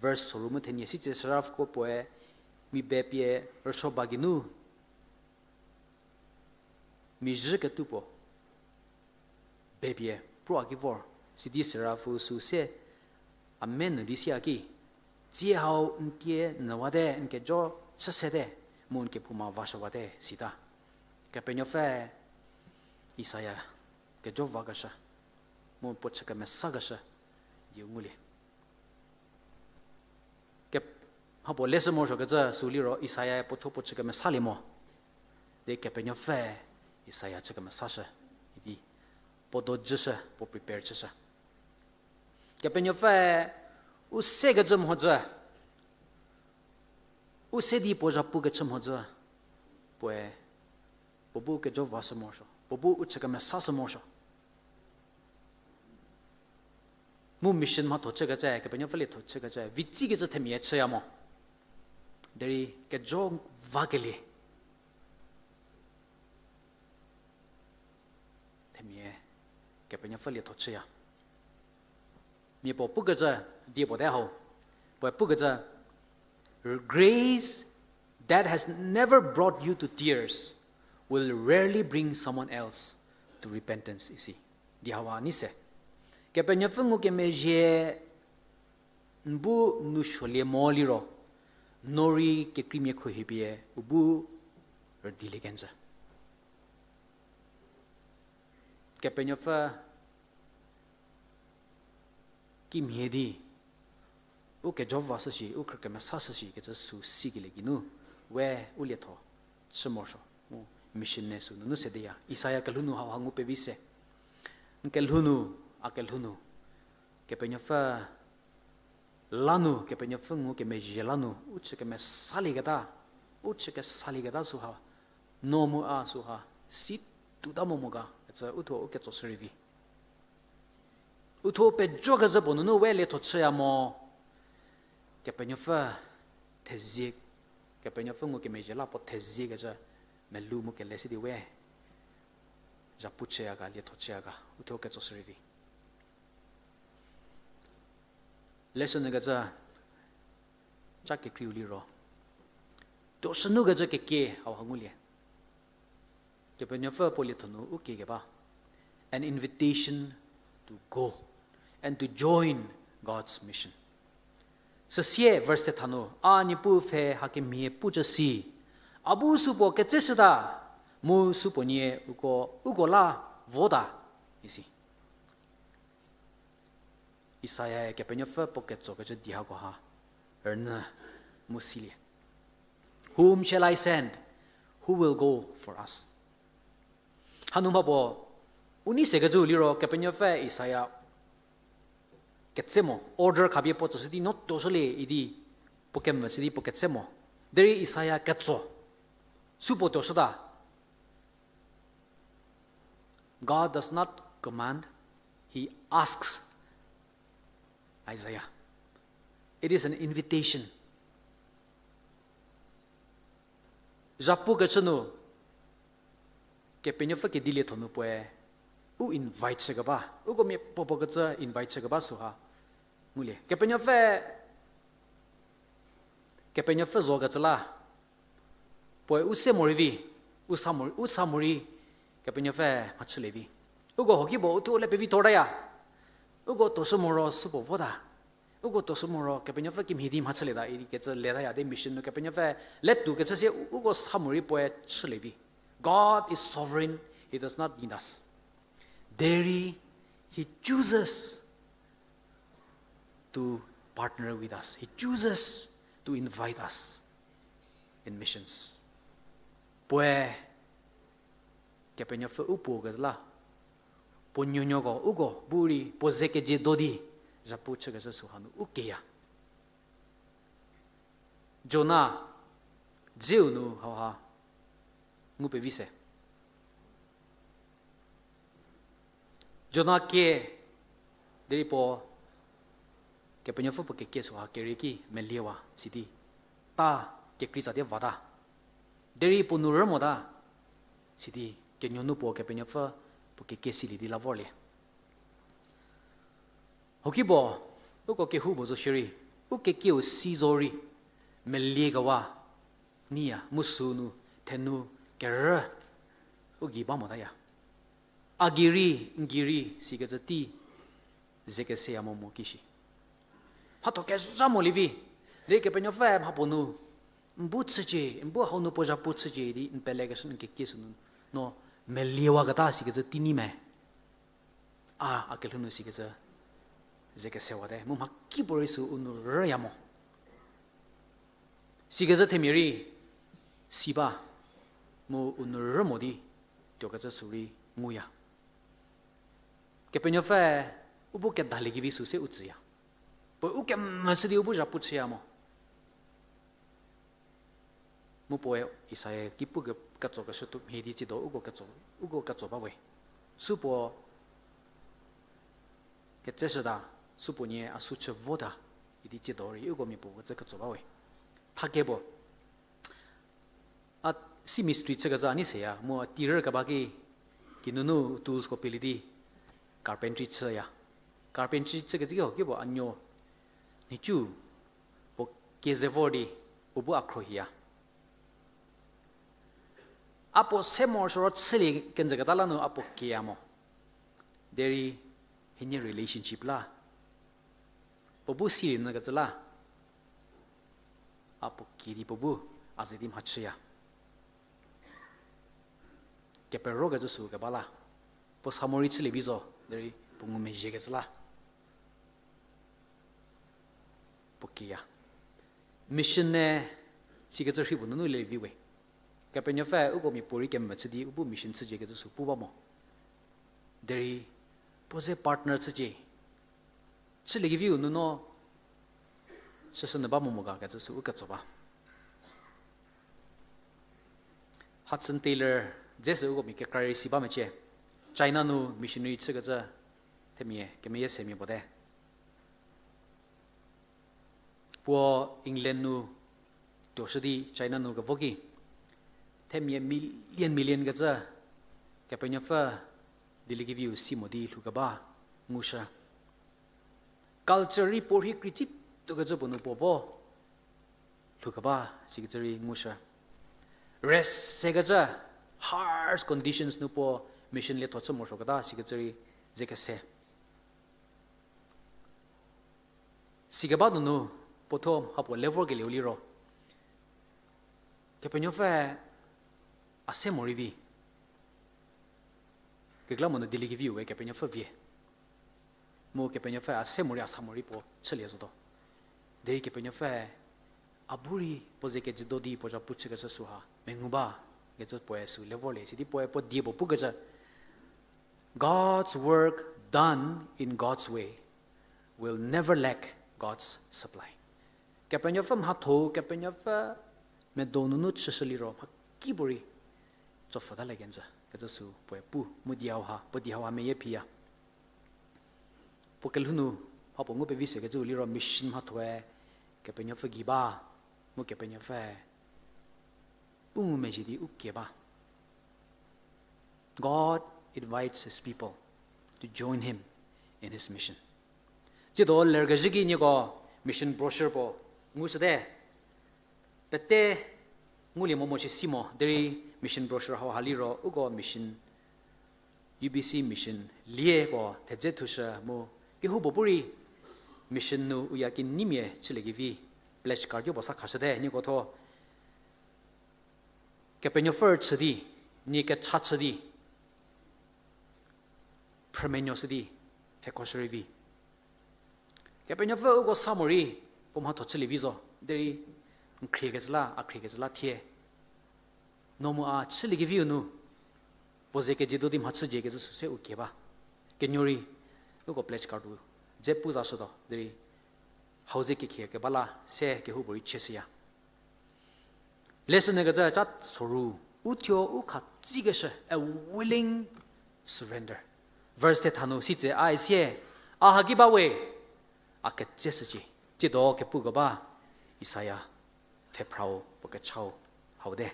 Verse soru mu thenie sitse serafko puoe mi be pie rüsuo ba geinu, mi zhü ketuo puo be pie prua ki vor, sidi serafü sü se a menuo di sia ki, tsie hau n tie nyüwate, n kejo chü sete, mu n kephouma vashüwate, sita. Kepenuopfü Isaia kejo vakeshü, mu puo chü kemesakeshü dieu ngulie. Ke- mhapuo leshü morosuokecü sü liro Isaia puo thuo puo chü kemesalie mo. Di Kepenuopfü Isaia chü kemesashü idi, puo dojüshü, puo prepare chüshü. Kepenuopfü u sekecü mhodzü, u se di puo zhapu kechü mhodzü, puoe, puo bu kejo vashü morosuo, puo bu u chü kemesashü morosuo. Mu mission mhatho chükecü, Kepenuopfü lietho chükecü, vitsükecü themia chüya mo. Derei kejo vakelie themia Kepenuopfü lietho chüya. Mia puo pukecü, die puo te hau. Puoe pukecü, grace that has never brought you to tears will rarely bring someone else to repentance, isi. Di hau a nei se. Kepenuopfü ngukemezhie n bu nu suolie mo liro, no rei kekreimia khruohipie u bu rüdilie kenjü. Kepenuopfü kimhie di, u kejo vashü shi, u khrü kemesashü shi kecü sü sikelie geinu, we u lietho chü morosuo, mu mission ne sü nunu sedeya. Isaia kelhou nu hauha ngu pevi se. N kelhou nu, a kelhou nu, Kepenuopfü la nu, Kepenuopfü ngukemezhie la nu, u chü kemesalieketa, u chü kesalieketa süha, no mu a süha, si tuota mo mo ga, kecü u thuo u ketso shürei vi. U thuo pejokezhü puo nunu we lietho chüya mo, Kepenuopfü thezie, Kepenuopfü ngukemezhie la puo theziekecü melou mu kele si di we zhapu chüya ga, lietho chüya ga, u thuo ketso shürei vi. Lesson nyü kecü, cha kekreiu liro, tuoshünukecü kekie hauha ngulie. Kepenuopfü puo lietho nu u kiekeba, an invitation to go and to join God's mission. Süsie verse thetha nu, a Niepuu pfhe hakemhie pucü si, a bu supuo ketseshüta, mu supuonie uko, uko la vota, isi. Isaia-e Kepenuopfü puo ketsokecü di hakoha rünyü mu silie. Whom shall I send? Who will go for us? Hanu mha puo, u nei sekecü liro Kepenuopfü Isaia ketse mo, order khapie puo tsüshü di no tuoshülie idi, puo kemvü shü di puo ketse mo. Derei Isaia ketso, supuo tuoshüta. God does not command, he asks Isaiah. It is an invitation. Zhapukecü nu, Kepenuopfü kedilietho nu puoe, u invite chükeba, uko mia puopuo kecü invite chükeba süha, ngulie. Kepenuopfü, Kepenuopfü zokecü la, puoe u se morei vi, u sa mo, u sa morei, Kepenuopfü mhachülie vi. Uko hokipuo uthuo le pevi thortaya. Uko tuoshü moro süpuo vota. Uko tuoshü moro Kepenuopfü kimhie di mhachülieta ikecü letaya de mission nu Kepenuopfü le tuokecü sie u-, uko sa morei puoe chülie vi. God is sovereign, He does not need us. Derei, He chooses to partner with us. He chooses to invite us in missions. Puoe Kepenuopfü u puo kecü la, puo nuonuoko uko bu rei puo ze kezie do di, zhapu chükecü süu hanu u keya. Jona, dzeu nu hauha ngu pevi se. Jona kie, derei puo Kepenuopfü puo kekie süha kerie ki meliewa sidi, ta kekrei tsa di vata. Derei puo nou rü mota, sidi kenuonu puo Kepenuopfü puo kekie silie di la vorlie. Hokipuo, uko kehoupuo zo shierei, u kekieu si zorei, meliekewa nyiya, mu sünu, thenu, kerü, u gei ba motaya. A gei rei, n gei rei, sikecü tei, ze keseya mo mo kishi. Mhatho kezha molie vi, derei Kepenuopfü mhapuo nu, n bu chücie, n bu hau nu puo zhapu chücie di n pelekeshü n kekie sünu, no meliewaketa sikecü tei nyi me. A, a kelhou nu sikecü ze kesewate, mu mhakipuorei sü u nou rüya mo. Sikecü themia rei si ba, mu u nou rü mo di tuokecü sü rei nguya. Kepenuopfü u bu kedalie kevi sü se u tsüya. Puoe u kemvü chü di u bu zhapu chüya mo. Mu puoe Isaia ki pu ke-, ketsokeshü tuo mhie di tsiedo uko ketso, uko ketso ba we. Supuo ketseshüta, supuonie a sü chü vota, idi tsiedo rei uko mia puo kecü ketso ba we. Thakie puo, a si mistri chükecü a nei seya, mu a tirü keba ki, kinunu toolsko pielie di carpentry chüya. Carpentry chükecü ki hokipuo a nuo nhicu puo kie ze vor di, puo bu a khro hiya. A puo se morosuoro chülie kenjüketa la nu a puo kieya mo. Derei hienie relationship la, puo bu silie nyükecü la, a puo kie di puo bu a ze di mhachüya. Keperokecü sü keba la, puo sa morei chülie vi zo, derei puo ngumezhiekecü la puo kieya. Mission ne sikecü rhei puo nunu le vi we. Kepenuopfü uko mia puorei kemvü chü di u bu mission chüciekecü sü pu ba mo. Derei puo ze partner chücie. Chüliekeviu nuno chüshü nyü ba mo mo ga kecü sü u ketso ba. Hudson Taylor dze sü uko mia kekra rei si ba mecie. China nu missionary chükecü themia kemeyie semia puo te. Puo England nu tuoshü di China nu kevo ki, themia million million kecü Kepenuopfü dieliekeviu si mo di lhoukeba ngushü. Culture rei puo rhei kritsi tuokecü puo nu puo vo lhoukeba sikecü rei ngushü. Rest sekecü, harsh conditions nu puo mission lietho chü morosuoketa sikecü rei ze kese. Sikeba nunu puo thuo mha puo le vorkelieu liro, Kepenuopfü a se morei vi. Kekreilamonyü dieliekeviu we Kepenuopfü vie. Mu Kepenuopfü a se morei a sa morei puo chülie zotuo. Derei Kepenuopfü a bu rei puo ze kejüdo di puo zhapu chükecü süha mengu ba kecü puoe sü le vorlie sidi puoe puo die puo pukecü, God's work done in God's way will never lack God's supply. Kepenuopfü mhatho-u Kepenuopfü medo nunu chüshü liro mhakipuorei tsopfhüta le kenjü kecü sü puoe pu mu di hauha, puo di hauha meyie phiya. Puo kelhou nu mha puo ngu pevi sekecüu liro mission mhathoe Kepenuopfü gei ba, mu Kepenuopfü u ngumezhie di u kie ba. God invites his people to join him in his mission. Tsiedo lerkezhü ki nieko mission brochure puo ngushüte. Pete ngulie mo mo shi si mo, derei mission brochure hauha liro uko mission, U B C mission lieko thedze thushü mu kehoupuo bu rei mission nu u ya kenyimia chüliekevi pledge card yopuo sa khashüte, nieko tho Kepenuopfü chü di, nie kecha chü di, phrümenuoshü di, pfhekhoshü rei vi. Kepenuopfü uko sa morei, puo mhatho chülievi zo, derei n khriekecü la, a khriekecü la thie. No mu a chüliekeviu nu, puo ze kejiedo di mhachüziekecü süse u kie ba. Kenuo rei, uko pledge card u dze pu zashütuo, derei hau ze kekhie keba la se kehoupuorei chieshüya. Lesson nyükecü cha soru, uthuo u khatsikeshü, a willing surrender. Verse thethanu sitse a isie, a haki ba we, a ketseshücie. Tsiedo kepukeba, Isaiah pfhephrau puo kechau hau te.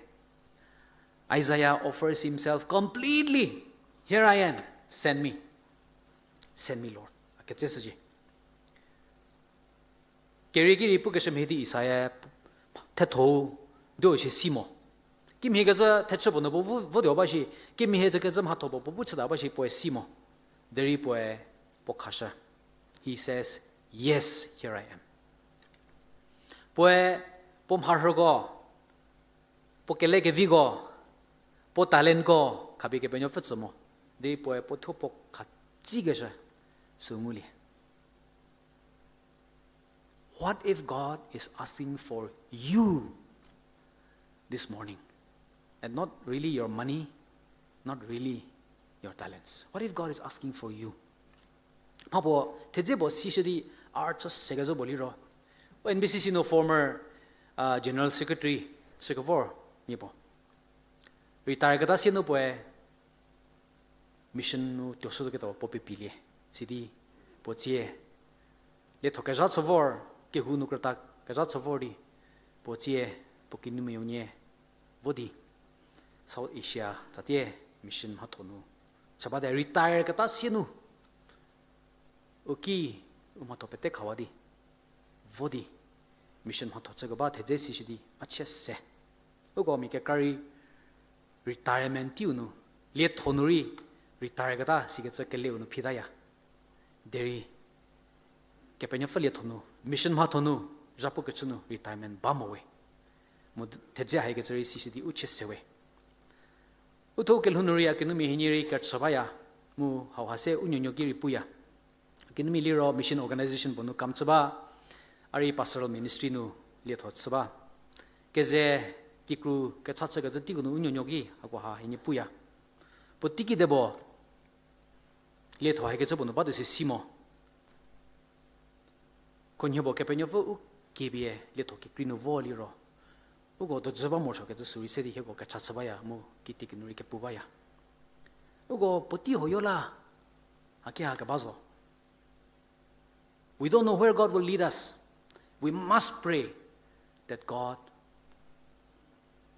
Isaiah offers himself completely. Here I am, send me. Send me, Lord. A ketseshücie. Kerieki rei pukeshü mhie di Isaiah thethou, do shi si mo. Kimhie kecü thechü puo nu puo vo, votuo ba shi, kimhie kecü mhatho puo puo bu chüta ba shi puoe si mo. Derei puoe puo khashü. He says, yes, here I am. Puoe puo mharhüko, puo kelekeviko, puo talentko khapie Kepenuopfü tsü mo. Derei puoe puo thuo puo khatsikeshü sü ngulie. What if God is asking for you this morning? And not really your money, not really your talents. What if God is asking for you? Mha puo thedze puo sishü di a chü sekezhü puo liro, N B C C nu former, uh, General Secretary chükevor mia puo. Retire keta sie nu puoe mission nu tuoshüketuo puo pepilie. Sidi puo tsie lietho kezha chü vor, kehou nu krüta kezha chü vor di, puo tsie puo kinumiau nie vo di South Asia tsatie mission mhatho nu chü bate, retire keta sie nu. U ki, u mhatho pete khawa di, vo di, mission mhatho chükeba thedze sishü di a chie se. Uko mia kekra rei retirement teiu nu, lietho nu rei retire keta sikecü keleu nu phitaya. Derei Kepenuopfü lietho nu, mission mhatho nu, zhapu kechü nu retirement ba mo we. Mu thedze haikecü rei sishü di u chie se we. Uthuo kelhou nu rei a kinumia hienie rei kechü baya, mu hauha se u nuonuo ki rei puya. Kinumia liro mission organization puo nu kam chü ba, a rei pastoral ministry nu lietho chü ba. Keze kikru kecha chükecü teiko nu u nuonuo ki hakoha hienie puya. Puo teiki de puo lietho haikecü puo nu batuo si si mo. Khunhie puo Kepenuopfü u kiepie lietho kekrei nu vo liro, uko dojü ba morosuokecü sü rei se di hieko kecha chü baya mu kitiekinu rei kepu baya. Uko puotei ho yo la, haki ha keba zo. We don't know where God will lead us. We must pray that God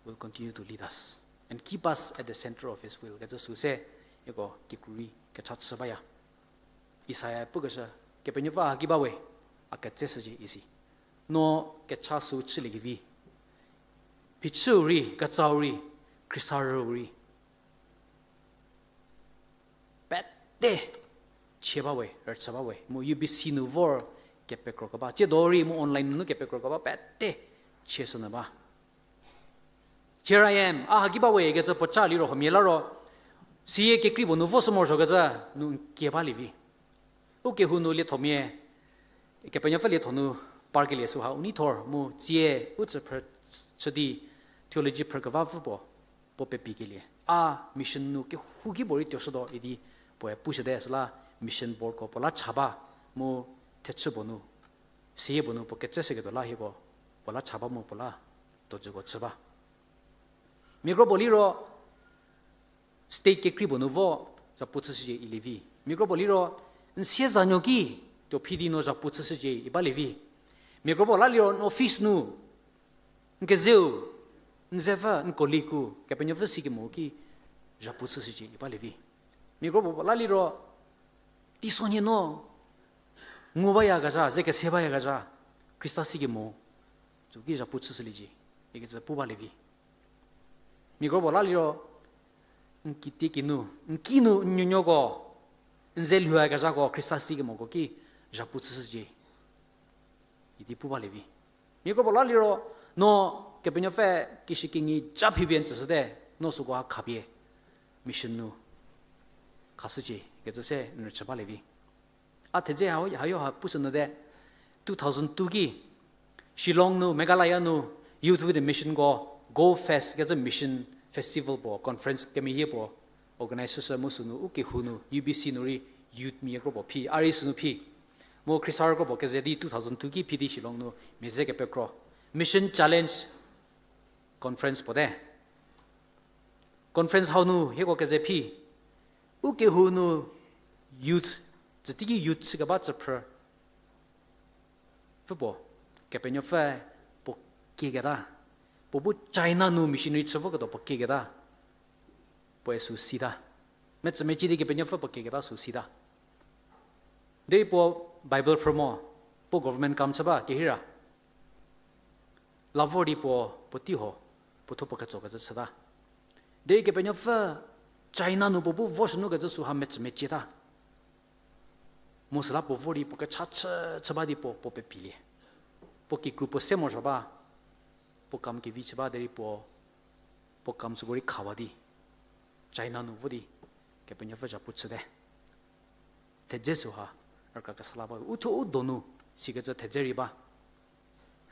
will continue to lead us and keep us at the center of His will. Kecü sü se, hieko kikru rei kecha chü baya. Isaiah pukeshü, Kepenuopfü haki ba we, a ketseshücie isi. No kecha sü chüliekevi, phichüu rei, ketsau rei, khriesarüu rei, pete chie ba we, rüchü ba we, mu U B C nu vor kepekro keba, tsiedo rei mu online nunu kepekro keba pete chie sünyü ba. Here I am, a haki ba we kecü puo ca liro huomia la ro, siyie kekrei puo nu vo sü morosuokecü nu n kie balie vi. U kehou nu liethomia, Kepenuopfü lietho nu parkelie süha u nei thor mu tsie u tsüphrü chü di theology phrükevapfü puo, puo pepikelie. A mission nu kehouki puorei tuoshütuo idi puoe pushüte süla mission boardko puo la cha ba mu thechü puo nu, siyie puo nu puo ketseshüketuo la hieko puo la cha ba mu puo la dojüko chü ba. Mia kro puo liro, state kekrei puo nu vo zhapu chüshücie ilie vi. Mia kro puo liro, n siezanuo ki tuo phi di no zhapu chüshücie i balie vi. Mia kro puo la liro n office nu, n kezeu, n zepfü, n colleagueu Kepenuopfü sikemo ki zhapu chüshücie i balie vi. Mia kro puo la liro, teisonhie no Ngu bayakezha, ze kese bayakezha, Khrista sikemo, tsü ki zhapu chüshüliecie, ikecü pu balie vi. Mia kropuo la liro, n kitiekinu, n kinu n nuonuoko, n ze lhouyakezhako Khrista sikemoko ki zhapu chüshücie, idi pu balie vi. Mia kropuo la liro, no Kepenuopfü kishükinyi ja phipie n tsüshüte, no süko ha khapie mission nu khashücie, ikecü se n rüchü balie vi. A thedze hau, hayo ha pushü nyü te, two thousand two ki, Shillong nu, Meghalaya nu, Youth with a Mission ko, Go Fest kecü mission festival puo, conference kemeyie puo, organize shü mu sünu, u kehou nu, U B C nu rei, youth mia kropuo phi, a rei sünu phi. Mu Khrista kropuo keze di two thousand two ki phi di Shillong nu, mia ze kepekro. Mission Challenge conference puo te. Conference hau nu hieko keze phi. U kehou nu youth, tsüteiki youth chükeba tsüphrü pfü puo, Kepenuopfü puo kieketa. Puo bu China nu missionary chü voketuo puo kieketa. Puoe sü sita. Metsümecie di Kepenuopfü puo kieketa sü sita. Derei puo Bible phrü mo, puo government kam chü ba kehira. La vor di puo, puotei ho, puo thuo puo ketsokecü chüta. Derei Kepenuopfü China nu puo bu voshünu kecü süha metsümecieta. Mu süla puo vor di puo kecha chü, chü ba di puo, puo pepilie. Puo kikru puo se morosuo ba, puo kam kevi chü ba derei puo, puo kam süko rei khawa di, China nu vo di, Kepenuopfü zhapu chüte. Thedze süha, rükra kesa la ba, u thuo u donu, sikecü thedze rei ba.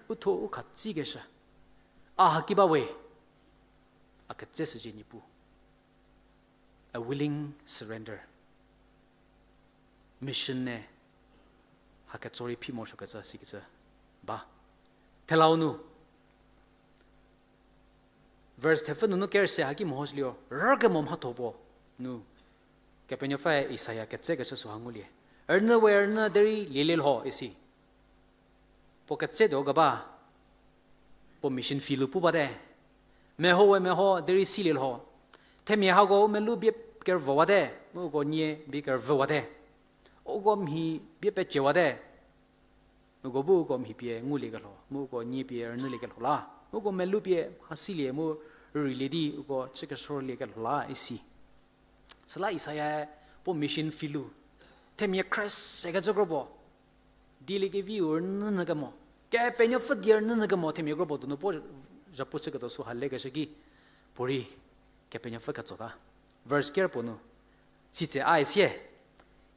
U thuo u khatsikeshü. A haki ba we. A ketseshücie Niepuu. A willing surrender. Mission ne haketso rei phi morosuokecü sikecü ba. Thelau nu. Verse thepfü nunu kerüse haki mehoshüliro, rükemo mhatho puo nu, Kepenuopfü Isaia ketsekeshü süha ngulie. Rünyü we rünyü derei lielie lho isi. Puo ketse tuo keba, puo mission field pu bate. Meho we meho derei silie lho. Themia hako u melou bie kerüvüwate, mu uko nie bie kerüvüwate. Uko mhi bie peciewate. Uko bu uko mhi pie nguliekelho, mu uko nie pie rünyüliekelho la. Uko melou pie mhasilie mu rüreilie di uko chükesorliekelho la isi. Süla Isaia-e puo mission field-u, themia khrüsekecü kropuo, dieliekeviu rünyünyü kemo, Kepenuopfü die rünyünyü kemo themia kropuo donu puo zhapu chüketuo süha lekeshü ki, puorei Kepenuopfü ketsota. Verse ker puo nu, sitse a isie,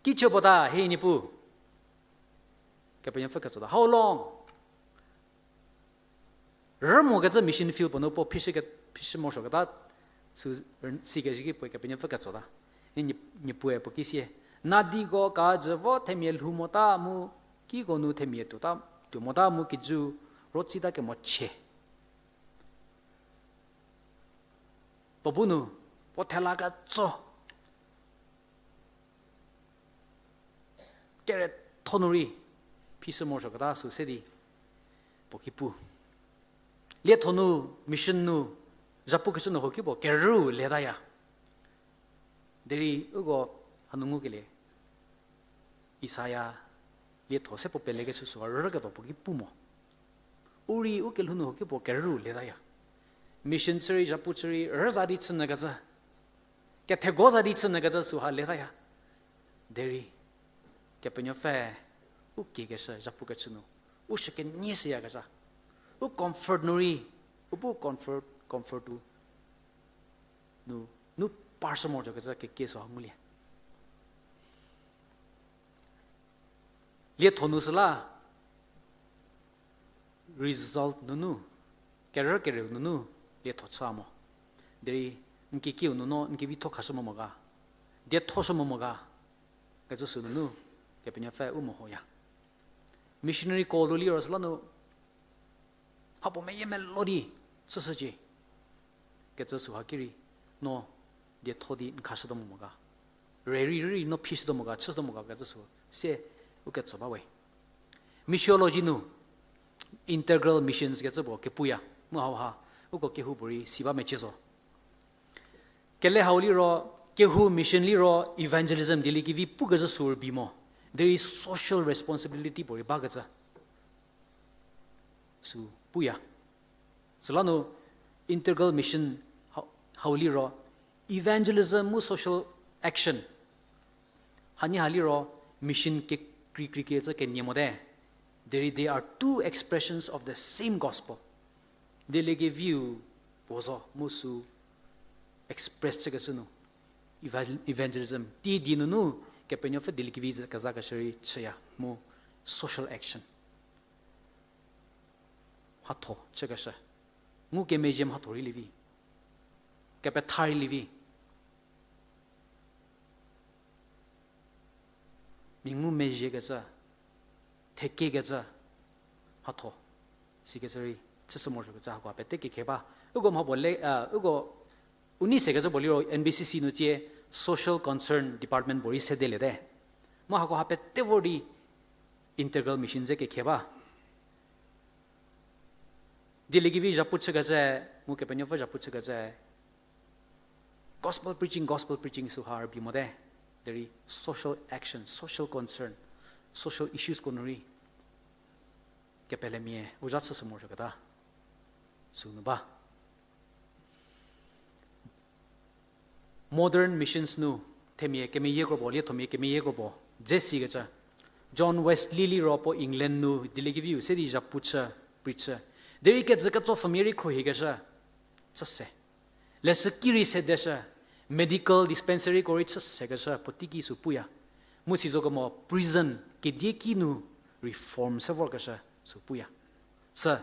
kichü puo ta hie Niepuu, Kepenuopfü ketsota. How long? Rümokecü mission field puo nu puo phishü ke, phishü morosuoketa, sü, sikeshü ki puoe Kepenuopfü ketsota. Ni, Niepuue puo ki sie, nadiko kajü vo themia lhou mota mu, kiko nu themia tuota, tuo mota mu kijü, rotsita kemo chie. Puo bu nu, puo thela ketso kerietho nu rei, phishü morosuoketa sü se di, puo ki pu. Lietho nu, mission nu, zhapukecü nu ho ki puo kerüu letaya. Derei uko hanu ngukelie, Isaia lietho se puo pelekeshü süha rüketuo puo ki pu mo. U rei u kelhou nu ho ki puo kerüu letaya. Mission chü rei, zhapu chü rei, rüza di chünyükecü, kethego za di chünyükecü süha letaya. Derei, Kepenuopfü, u kiekeshü zhapukecü nu, u shükenyie shüyakezha. U comfort nu rei, u bu comfort, comfort-u nu, nu parshü morosuokecü kekie süha ngulie. Lietho nu süla, result nunu, kerü kereu nunu, lietho chü mo. Derei, n kiekiu nu no, n kevitho khashü mo mo ga, diethoshü mo mo ga, kecü sü nunu, Kepenuopfü u mehoya. Missionary call-u liro süla nu, mhapuo meyie melou di chüshücie. Kecü süha ki rei, no dietho di n khashütuo mo mo ga. Rei rei rei no phishütuo mo ga, chüshütuo mo ga kecü sü se u ketso ba we. Missiology nu, integral missions kecü puo kepuya, mu hauha, uko kehoupuorei si ba mecie zo. Kele hau liro, kehou mission liro evangelism dieliekevi pukecü sü rübei mo. Derei social responsibility puorei bakecü sü puya. Süla nu integral mission ha-, hau liro evangelism mu social action. Hanie ha liro mission kekreikreikecü kenie mote. Derei they are two expressions of the same gospel. Dieliekeviu puo zo mu sü express chükecü nu. Evan-, evangelism. Tei die nunu Kepenuopfü dieliekevi kezakeshü rei chüya mu social action. Mhatho chükeshü. Ngukemezhie mhatho rei lievi. Kepetha rei lievi. Mia ngumezhiekecü, thekiekecü, mhatho. Sikecü rei chüshü morosuokecü hakoha pete kekhe ba. Uko mha puo le, a, uko u nei sekecü puo liro N B C C nu tsie social concern department puorei sedeliete. Mu hakoha pete vor di integral mission ze kekhe ba. Dieliekevi zhapu chükecü, mu Kepenuopfü zhapu chükecü, gospel preaching, gospel preaching süha rübei mote. Derei social action, social concern, social issues ko nu rei kepelemia u zha chüshü morosuoketa sünu ba. Modern missions nu themia kemeyie kropuo, liethomia kemeyie kropuo dze sikecü. John Wesley liro puo England nu dieliekeviu se di zhapu chü, preach chü. Derei kejü ketso pfhümia rei khruohikeshü chüse. Leshüki rei sedeshü, medical dispensaryko rei chüsekeshü puotei ki sü puya. Mu sizokemo prison kedieki nu reform se vorkeshü sü puya. Sü,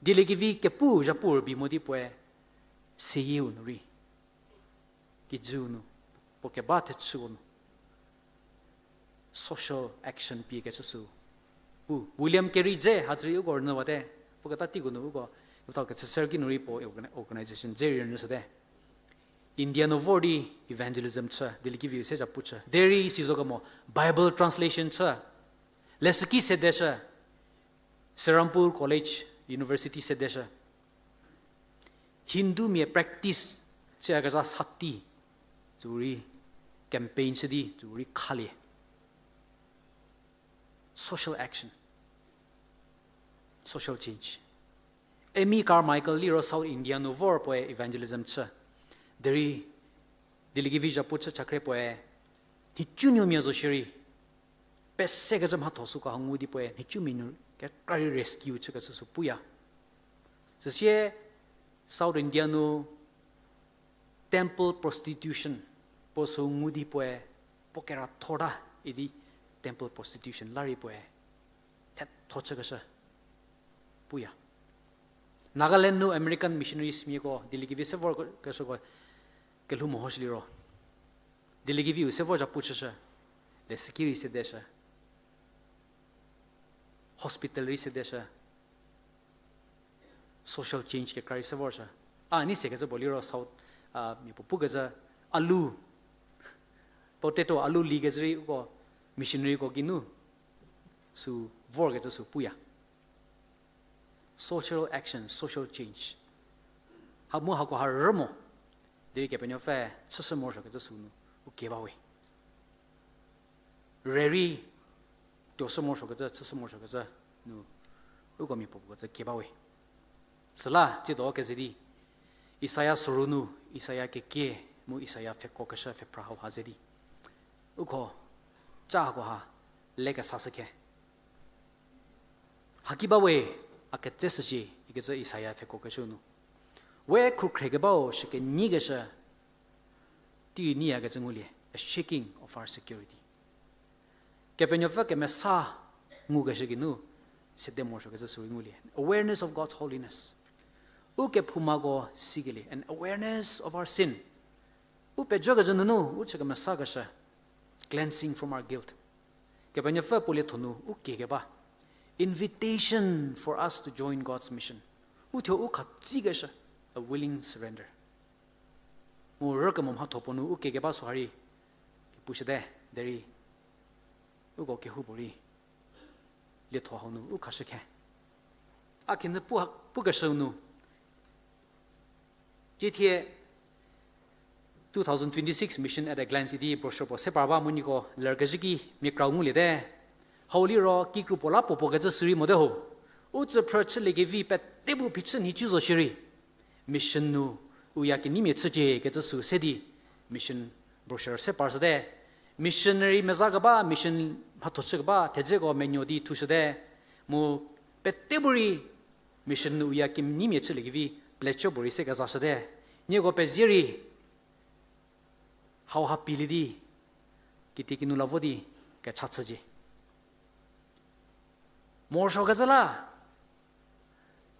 dieliekevi kepu zhapu rübei mo di puoe seyieu nu rei, kijüu nu, puo keba thechüu nu social action pie kecü sü pu. William Carey dze hadzü rei uko rünyüwate, puketa teiko nu uko, utau kechüser ki nu rei puo organ-, organization dze rei rünyüshüte. India nu vor di evangelism chü, dieliekeviu se zhapu chü. Derei sizokemo Bible translation chü. Leshüki sedeshü, Serampore College, University sedeshü. Hindumia practice chüyakezha sati, tsü rei campaign chü di, tsü rei khalie. Social action, social change. Amy Carmichael liro South India nu vor puoe evangelism chü. Derei dieliekevi zhapu chü chakre puoe nhicunuomia zo shierei, pesekecü mhatho süko ha ngu di puoe nhicumia nu kekra rei rescue chükecü sü puya. Süsie South India nu temple prostitution puo sü ngu di puoe puo kerathorta idi temple prostitution la rei puoe thetho chükeshü puya. Nagaland nu American missionaries miako dieliekevi se vorkeshüko kelhou mehoshü liro, dieliekeviu se vor zhapu chüshü, leshüki rei sedeshü, hospital rei sedeshü, social change kekra rei se vorshü. A nei sekecü puo liro South, a, mia puo pukecü alu, potato, alu likecü rei uko missionaryko geinu sü vorkecü sü puya. Social action, social change. Ha mu hakoha rü mo, derei Kepenuopfü chüshü morosuokecü sünu u kie bawe. Rei rei tuoshü morosuokecü, chüshü morosuokecü nu uko mia puo pukecü kie bawe. Süla tsiedo keze di Isaia soru nu, Isaia kekie mu Isaia pfheko keshü pfhephra hauha ze di uko ca hakoha lekesashü khe. Haki bawe, a ketseshücie ikecü Isaia pfheko keshü nu, we khrükhrekebau shükenyikeshü tei rei nyiyakecü ngulie, a shaking of our security. Kepenuopfü kemesa ngukeshü geinu sede morosuokecü sü rei ngulie, awareness of God's holiness. U kephoumako sikelie, an awareness of our sin. U pejokecü nunu u chü kemesakeshü, cleansing from our guilt. Kepenuopfü puo lietho nu u kiekeba, invitation for us to join God's mission. Uthuo u khatsikeshü, a willing surrender. Mu rükemo mhatho puo nu u kiekeba süha rei kepushüte, derei uko kehoupuorei lietho hau nu u khashü khe. A khinhie pu ha, pukeshüu nu, ciethie Two thousand twenty-six Mission at a Glance idi brochure puo se par ba mu nieko lerkezhü ki mia krau nguliete. Hau liro kikru puo la puo puo kecü sürei mote ho. U tsüphrü chüliekevi pete bu phichü nhicu zo shierei, mission nu u ya keneimia chücie kecü sü se di mission brochure se par shüte. Missionary meza keba, mission mhatho chü keba thedzeko menuo di thushüte. Mu pete bu rei mission nu u ya keneimia chüliekevi pledge puo rei se kezashüte. Nieko pezie rei hauha pielie di, kitiekinu la vo di kecha chücie. Morosuokecü la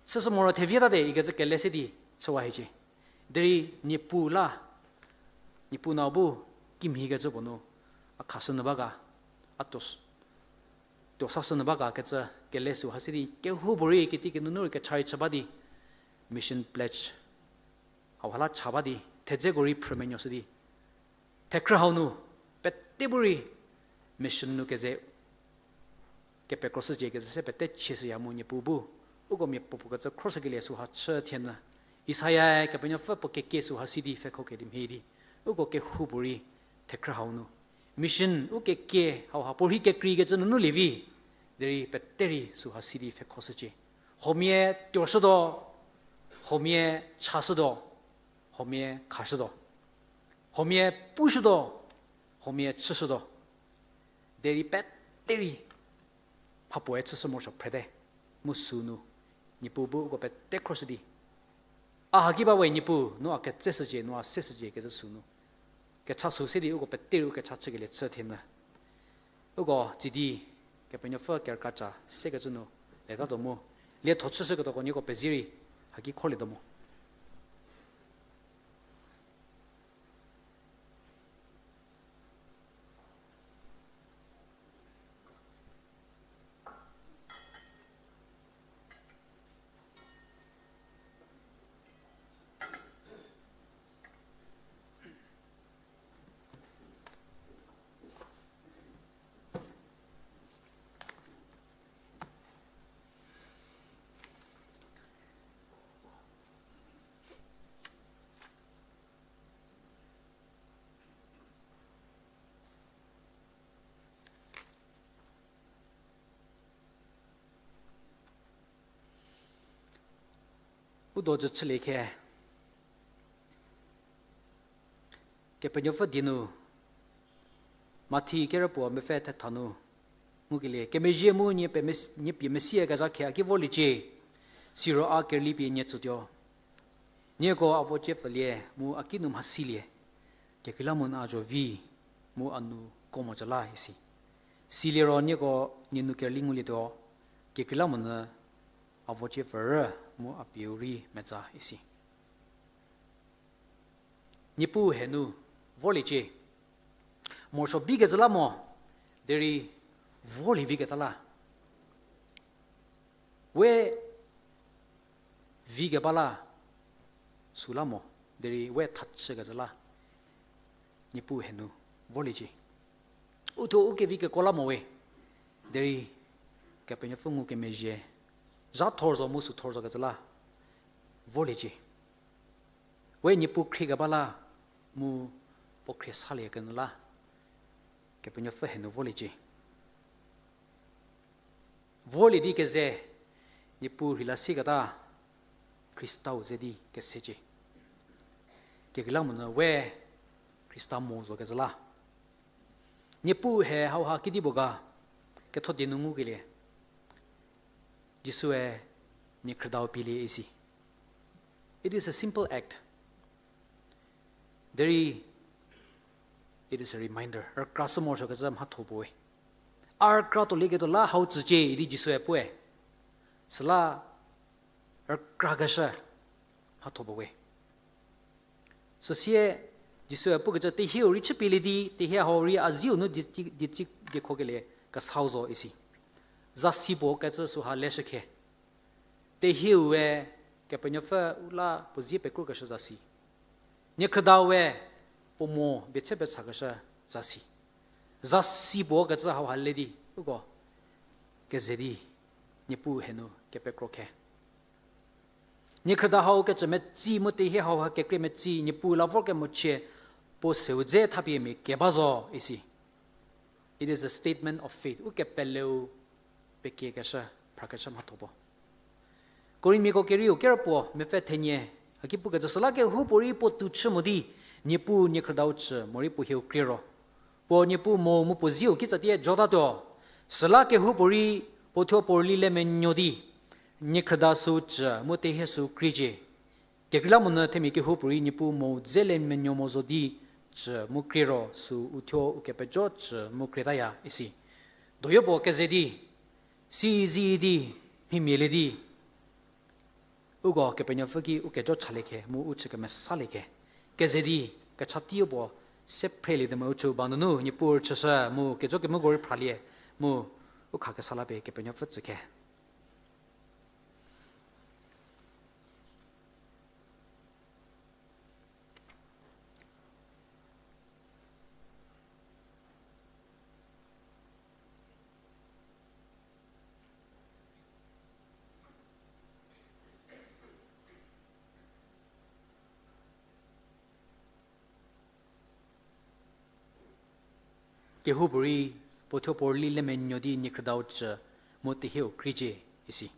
chüshü moro thevi ta de ikecü kele se di chüwa hiecie. Derei Niepuu la, Niepuu nau bu kimhikecü puo nu a khashü nyü ba ga, a tuo, tuosashü nyü ba ga kecü kele sü ha se di kehoupuorei kitiekinu nu rei kecha rei chü ba di, mission pledge hauha la cha ba di, thedzeko rei phrümenuoshü di, thekhrü hau nu pete bu rei mission nu keze kepekroshücie kecü se pete chieshüya mu Niepuu bu uko mia puopuo kecü khroshükelie süha chü thie nyü. Isaia-e Kepenuopfü puo kekie süha si di pfhekho kelie mhie di, uko kehoupuorei thekhrü hau nu mission u kekie hauha puo rhei kekreikecü nunu lievi, derei pete rei süha si di pfhekhoshücie. Huomia tuoshütuo, huomia chashütuo, huomia khashütuo, huomia pushütuo, huomia chüshütuo, derei pete rei mhapuoe chüshü morosuo phrete, mu sünu Niepuu bu uko pete khroshü di, a haki ba we Niepuu, no a ketseshücie, no a seshücie kecü sünu kecha sü se di uko pete rei u kecha chükelie chü thie nyü. Uko tsidi Kepenuopfü kerükracha sekecü nu letatuo mu, lietho chüshüketuoko nieko pezie rei haki kholietuo mo. U dojü chülie khe, Kepenuopfü die nu, Mathi kerüpuo mepfü thetha nu ngukelie, kemezhie mu nie pie mes-, nie pie Mesia kezha khe a ki vorliecie, siro a kerüli pie nie tsütuo. Nieko a vocie pfülie mu a kinu mhasilie, kekreilamonyü a zho vi mu a nu ko mocü la isi. Siliro nieko nie nu kerüli ngulietuo, kekreilamonyü a vocie pfürü mu a pieu rei metsa isi. Niepuu he nu vorliecie. Morosuo bikecü la mo, derei vorlie viketa la, we vikeba la süla mo, derei we thachükecü la Niepuu he nu vorliecie. Uthuo u kevi kekuo la mo we, derei Kepenuopfü ngukemezhie zha thor zo mu sü thor zokecü la vorliecie. We Niepuu khriekeba la mu puo khrie salie kenyü la Kepenuopfü he nu vorliecie. Vorlie di keze, Niepuu rheila sieketa Khristau ze di kesecie. Kekreilamonyü we Khrista mo zokecü la. Niepuu he hauha kedipuo ga, ketho die nu ngukelie, Jisue nie khrüdau pielie isi. It is a simple act. Derei, it is a reminder. Rükrashü morosuokecü mhatho puo we. A rükra tuolieketuo la hau tsücie idi Jisue pue. Süla rükrakeshü mhatho puo we. Süsie Jisue pukecü tehieu rei chüpielie di, tehie hau rei a zieu nu di, di, di, di, diekhokelie kesau zo isi. Zasi puo kecü süha leshükhe. Tehieu we Kepenuopfü u la puo zie pekrokeshü zasi. Nie khrüdau we puo mo bie che pechakeshü zasi. Zasi puo kecü hauha le di, uko keze di, Niepuu he nu kepekro khe. Nie khrüda hau kecü metsi mu tehie hauha kekrie metsi, Niepuu la vorkemochie, puo seu dze thapie mia keba zo isi. It is a statement of faith. Ukepeleu pekiekeshü, phrakeshü mhatho puo. Korinmiako kerieu kerü puo mepfü thenie, haki pukecü süla kehoupuorei puo tou chü mo di, Niepuu niekhrüdau chü morei puo hieu krie ro. Puo Niepuu mo mu puo zieu kitsatie jotatuo. Süla kehoupuorei puo thuo puo rüli le menuo di, niekhrüda sü chü mu tehie sü kriecie. Kekreilamonyü themia kehoupuorei Niepuu mo dze le menuo mo zo di chü mu krie ro sü uthuo ukepejo chü mu krietaya isi. Doyo puo keze di, si zi di, mhimia lie di, uko Kepenuopfü ki u kejo chalie khe mu u chü kemesaliekhe. Keze di, kecha teiu puo se phrelie di mu u chü ba nunu Niepuu rüchüshü mu kejo kemoko rei phralie mu u khakesa la pie Kepenuopfü tsükhe. Kehoupuorei puo thuo puo rüli le menuo di niekhrüdau chü mu tehieu kriecie isi.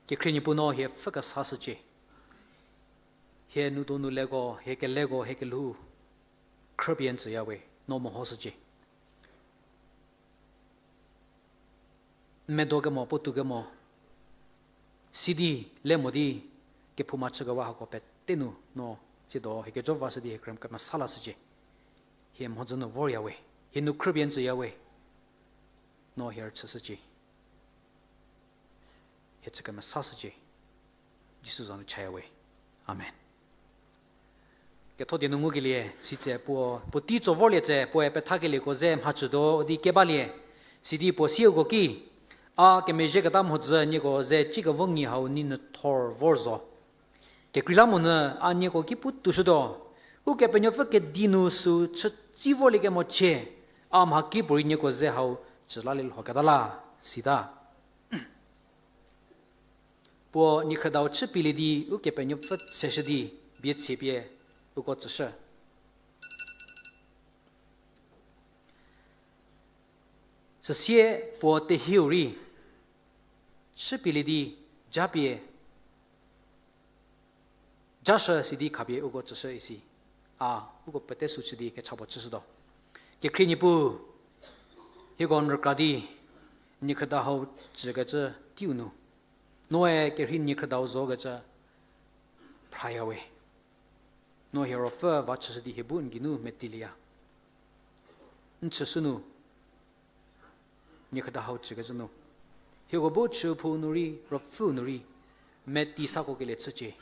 Kekhrie Niepuu no hie pfhü kesashücie. Hie nu donu leko, hie keleko, hie kelhou khrüpie n tsüyawe, no mehoshücie. N medo kemo, puotou kemo, sidi, le mo di, kephouma chükewa hako pete nu, no, tsiedo, hie kejo vashü di, hie krem kemesa lashücie. Hie mhodzü nu voryawe, hie nu khrüpie n tsüyawe, no hie rüchüshücie. Hie chü kemesashücie. Jisu za nu chayawe. Amen. Ketho die nu ngukelie, sitse puo, puotei tso vorlie tse, puoe pethakelieko ze mhachütuo di kebalie, sidi puo sieuko ki, a kemezhieketa mhodzü nieko ze cikevo ngi hau nei nyü thor vor zo. Kekreilamonyü a nieko ki pu toushütuo, Ukepenuopfü kedi nu sü chütsi vorliekemo chie, a mhakipuorei nieko ze hau chü lalie lhoketa la, sita. Puo niekhrüdau chüpielie di Ukepenuopfü tseshü di bie tsie pie uko tsüshü. Süsie puo tehieu rei chüpielie di japie jashü sidi khapie uko tsüshü isi. A, uko pete sü chü di kecha puo chüshütuo. Kekhrie Niepuu, hieko n rükra di niekhrüda hau chükecü teiu nu, noe kerhei niekhrüdau zokecü phrayawe. No hie ruopfü va chüshü di hie bu n geinu metilieya. N chüshü nu niekhrüda hau chükecü nu, hieko bu chüphou nu rei, ruopfü nu rei, meti sakokelie chücie.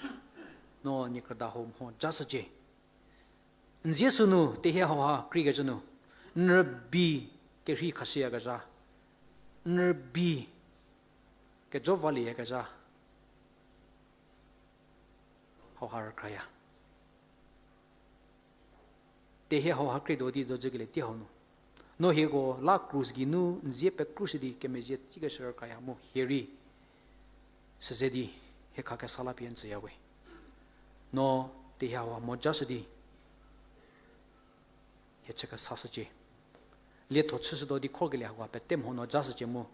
No niekhrüda hau mho jashücie. N zie sü nu tehie hauha kreikecü nu, n rübei kerhei khashüyakezha, n rübei kejo valieyakezha hauha rükraya. Tehie hauha krie do di dojükelie tei hau nu, no hieko la krus geinu n zie pekrushü di kemezhie tsikeshü rükraya mu hie rei süze di hie khakesa la pie n tsüyawe. No tehie hauha mho jashü di hie chükesashücie. Lietho chüshütuo di khorkelie hauha pete mho no jashücie mu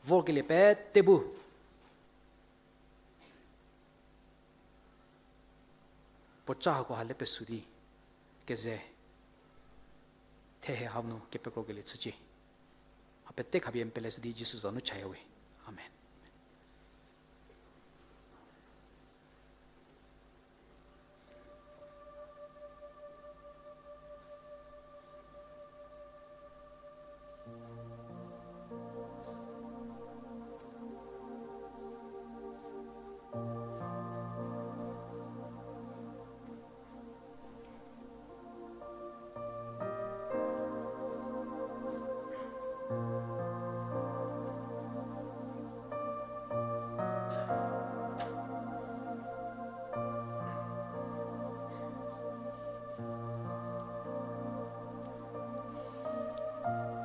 vorkelie pete bu puoca hako ha le pesu di keze thehe hau nu kepekrokelie chücie. Ha pete khapie n peleshü di Jisu za nu chayawe. Amen.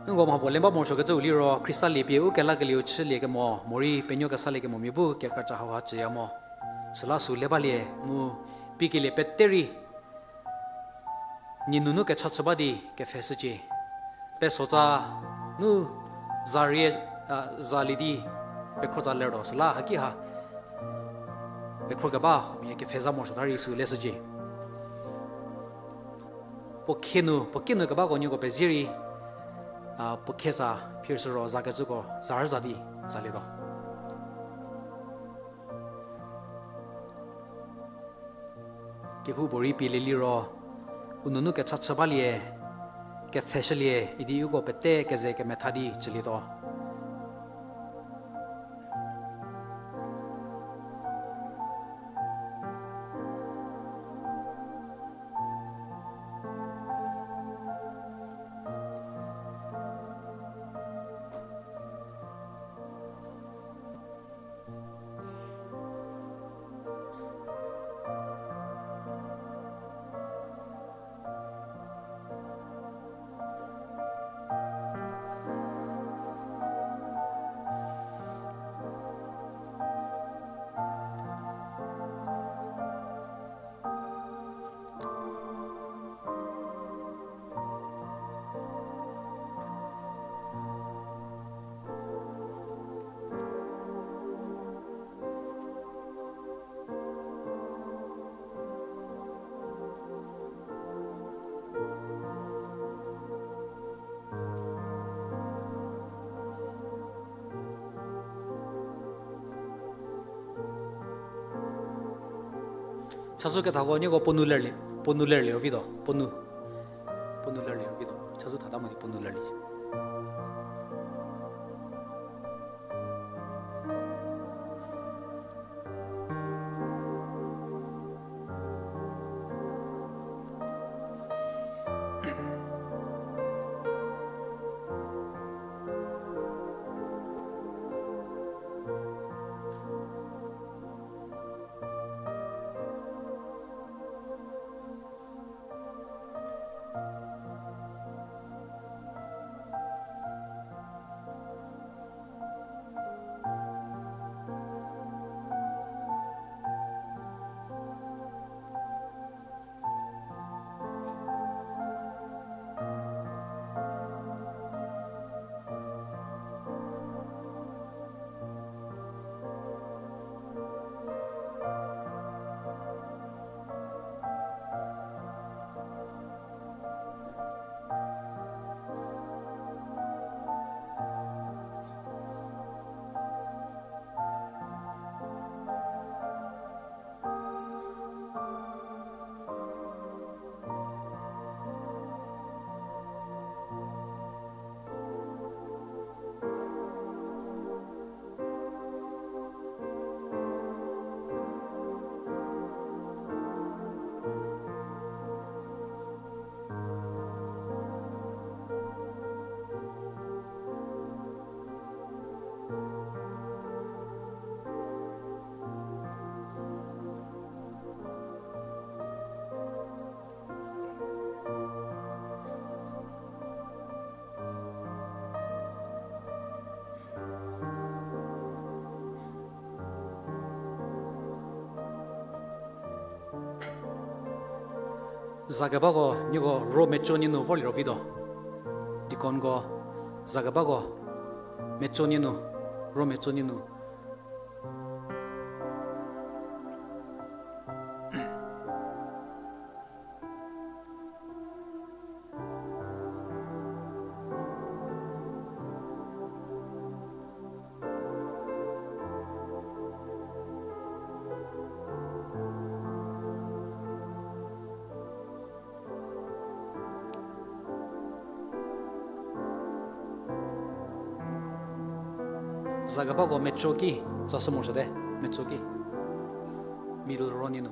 Nko mha puo le ba morosuokecüu liro, Khrista lie pie u kelakelieu chülie kemo, morei penuo kesalie kemo mia bu kekra cha hauha chüya mo. Süla sü le balie mu pikelie pete rei nie nunu kecha chü ba di kepfheshücie. Pesotsa nu za rie, a, za lie di pekhro tsa lertuo süla haki ha pekhro keba mia kepfhe za morosuota rei sü leshücie. Puo khie nu, puo ki nu kebako nieko pezie rei, a, puo khie sa phir sü ro zakecüko za rüza di salietuo. Kehoupuorei pie le liro, u nunu kecha chü balie, kepfheshülie idi uko pete keze kemetha di chülietuo. Chazou kethako nieko puo nu lerlie, puo nu lerlie ro vituo, puo nu. Puo nu lerlie ro vituo. Chazou thata mo di puo nu lerlie. Zakebako nieko ro meco nie nu vorlie ro vituo. Deaconko, zakebako meco nie nu, ro meco nie nu. Zakebako meco ki, za sü morosuote, meco ki. Middle row nie nu.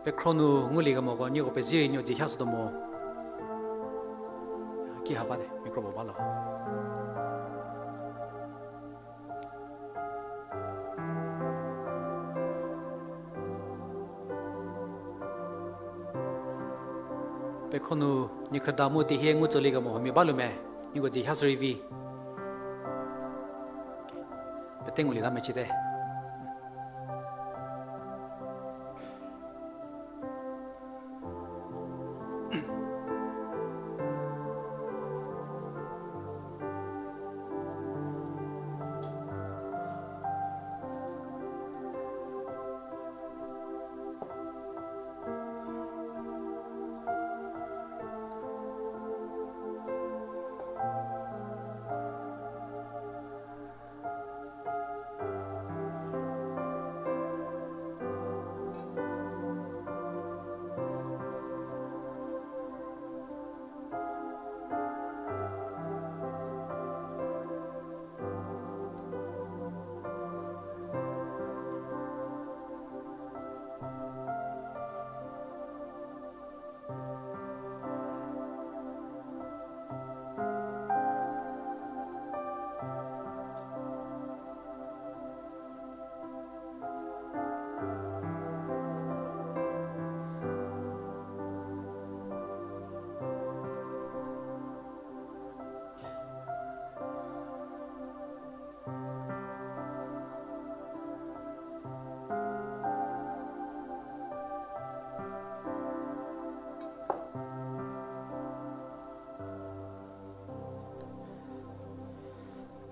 Pekhro nu ngulie kemoko nieko pezie rei nieko dzie hashütuo mo. Ki ha ba de, micro puo ba lo. Pekhro nu niekhrüda mu tehie ngu tsülie kemo huomia ba lu me, nieko dzie hashü rei vi. Pete ngulie ta mechite.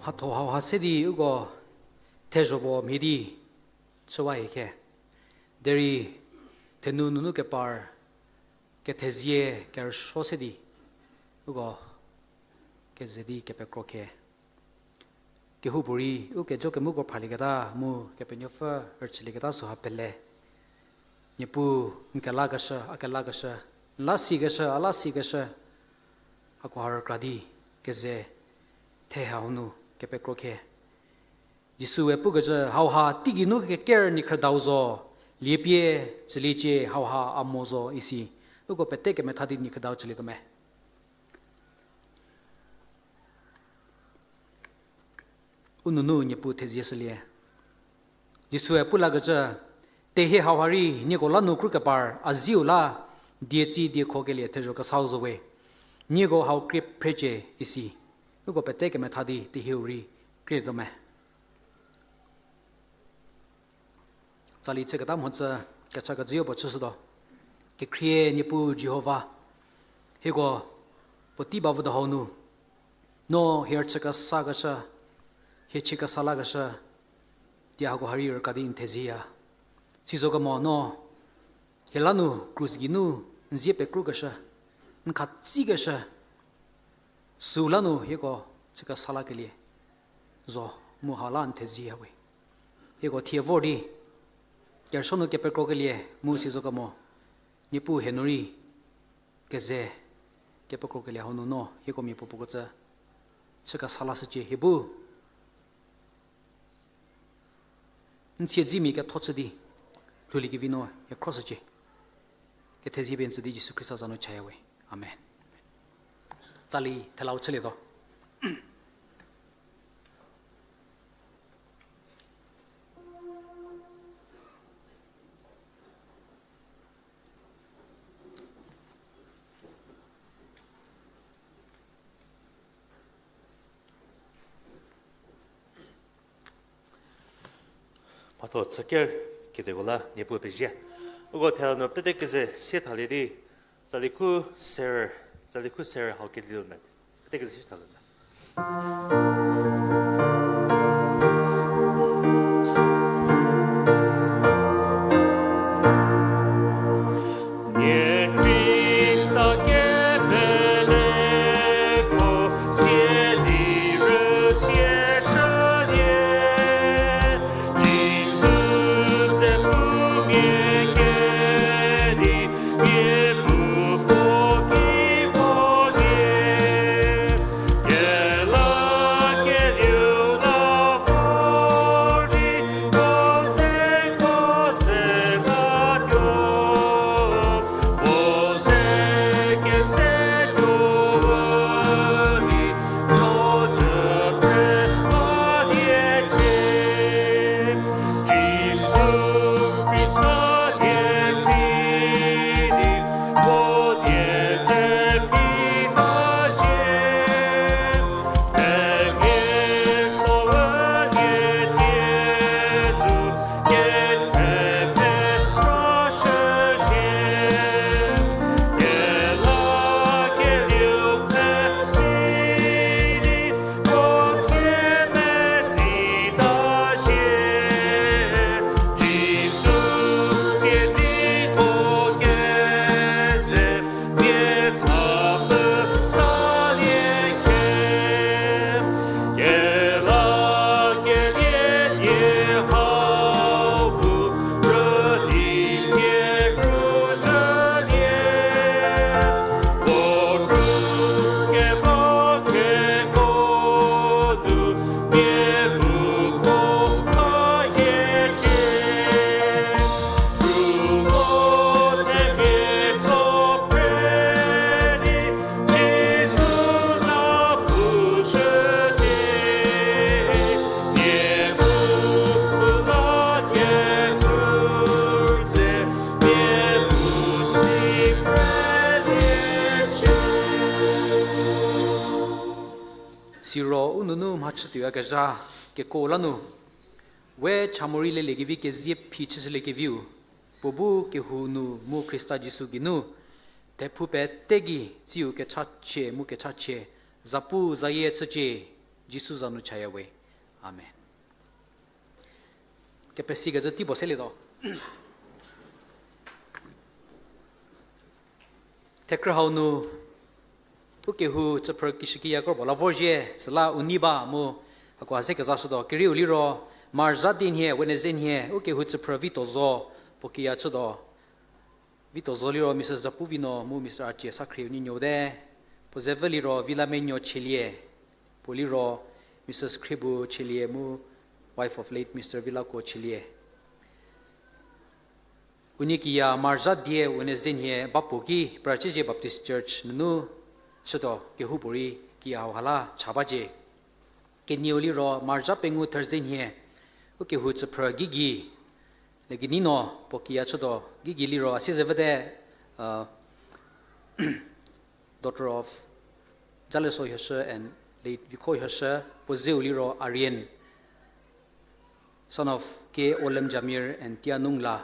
Mhatho hauha se di uko thezho puo mhie di chüwa hie khe. Derei thenu nunu kepar kethezie kerüsuo se di uko keze di kepekro khe. Kehoupuorei ukejo kemuko phralieketa mu Kepenuopfü rüchülieketa süha pele. Niepuu n kelakeshü, a kelakeshü, n la sikeshü, a la sikeshü, hakoha rükra di keze the hau nu kepekro khe. Jisue pukecü hauha teigei nu keker niekhrüdau zo, liepie tsüliecie hauha a mo zo isi. Uko pete kemetha di niekhrüdau chülietuo me. U nunu Niepuu thezie shülie. Jisue pu lakecü, tehie hauha rei nieko la nu krukepar a ziu la, dietsi diekhokelie thezho kesau zo we. Nieko hau krie phrecie isi. Uko pete kemetha di tehieu rei krietuo me. Tsali chüketa mhodzü kechakejüyo puo chüshütuo. Kekhrie Niepuu Jihova, hieko puotei ba votuo hau nu, no hie chükesakeshü, hie chükesa lakeshü, di hakoha rei rüka di n thezieya. Sizokemo no hie la nu krus geinu n zie pekrukeshü, n khatsikeshü, süu la nu hieko chükesa lakelie zo mu ha la n thezieya we. Hieko thie vor di kerüsuo nu kepekrokelie mu sizokemo, Niepuu hie nu rei keze kepekrokelie hau nu no hieko mia puopuo kecü chükesa lashücie hie bu. N siedzemia ketho chü di lhouliekevi no hie khroshücie. Kethezie pie n tsü di Jisu Khrista za nu chaya we. Amen. Tsali thelau chülietuo. Mhatho chüker kediko la Niepuu pezie. Uko thela nu pete keze sie thalie di, tsali khu ser, tsali khu ser hau kelieu me. Pete keze sie thalie me. Nie Khrista kepeleko sieliro sieshülie, Jisu ze pu mia kedi, mia pu puo ki volie, kela kelieu Nunu mhachütuoyakezha keko la nu, we cha morei leliekevi kezie phi chüshüliekeviu, puo bu kehou nu mu Khrista Jisu geinu, thephou pete gei tsiu kechachie mu kechachie, zapuzayie chücie, Jisu za nu chaya we. Amen. Kepesikecü tei puo selietuo. Thekrü hau nu, u kehou tsüphrü kishükiya kro puo la vorzhie, süla u nei ba mu, hako ha se kezashütuo, kerieu liro, March zha di nhie, Wednesday nhie, u kehou tsüphrü Vitozo, puo kiya chütuo. Vitozo liro Mrs Zapuvino mu Mr Acie Sakhrie unie nuote. Puo zepfü liro Vilamenuo Chielie. Puo liro Mrs Khriebu Chielie mu wife of late Mr Vilako Chielie. Unie kiya March zha die Wednesday nhie ba puo ki Prachizie Baptist Church nunu chütuo, kehoupuorei kiya hau ha la cha bacie. Kenieu liro March zha pengou Thursday nhie, u kehou tsüphrü Gigi, Leginino puo kiya chütuo, Gigi liro a siezevüte, daughter of Jaleso Hioshü and late Vikho Hioshü, puo zeu liro Aryan, son of K Olem Jamir and Tianungla.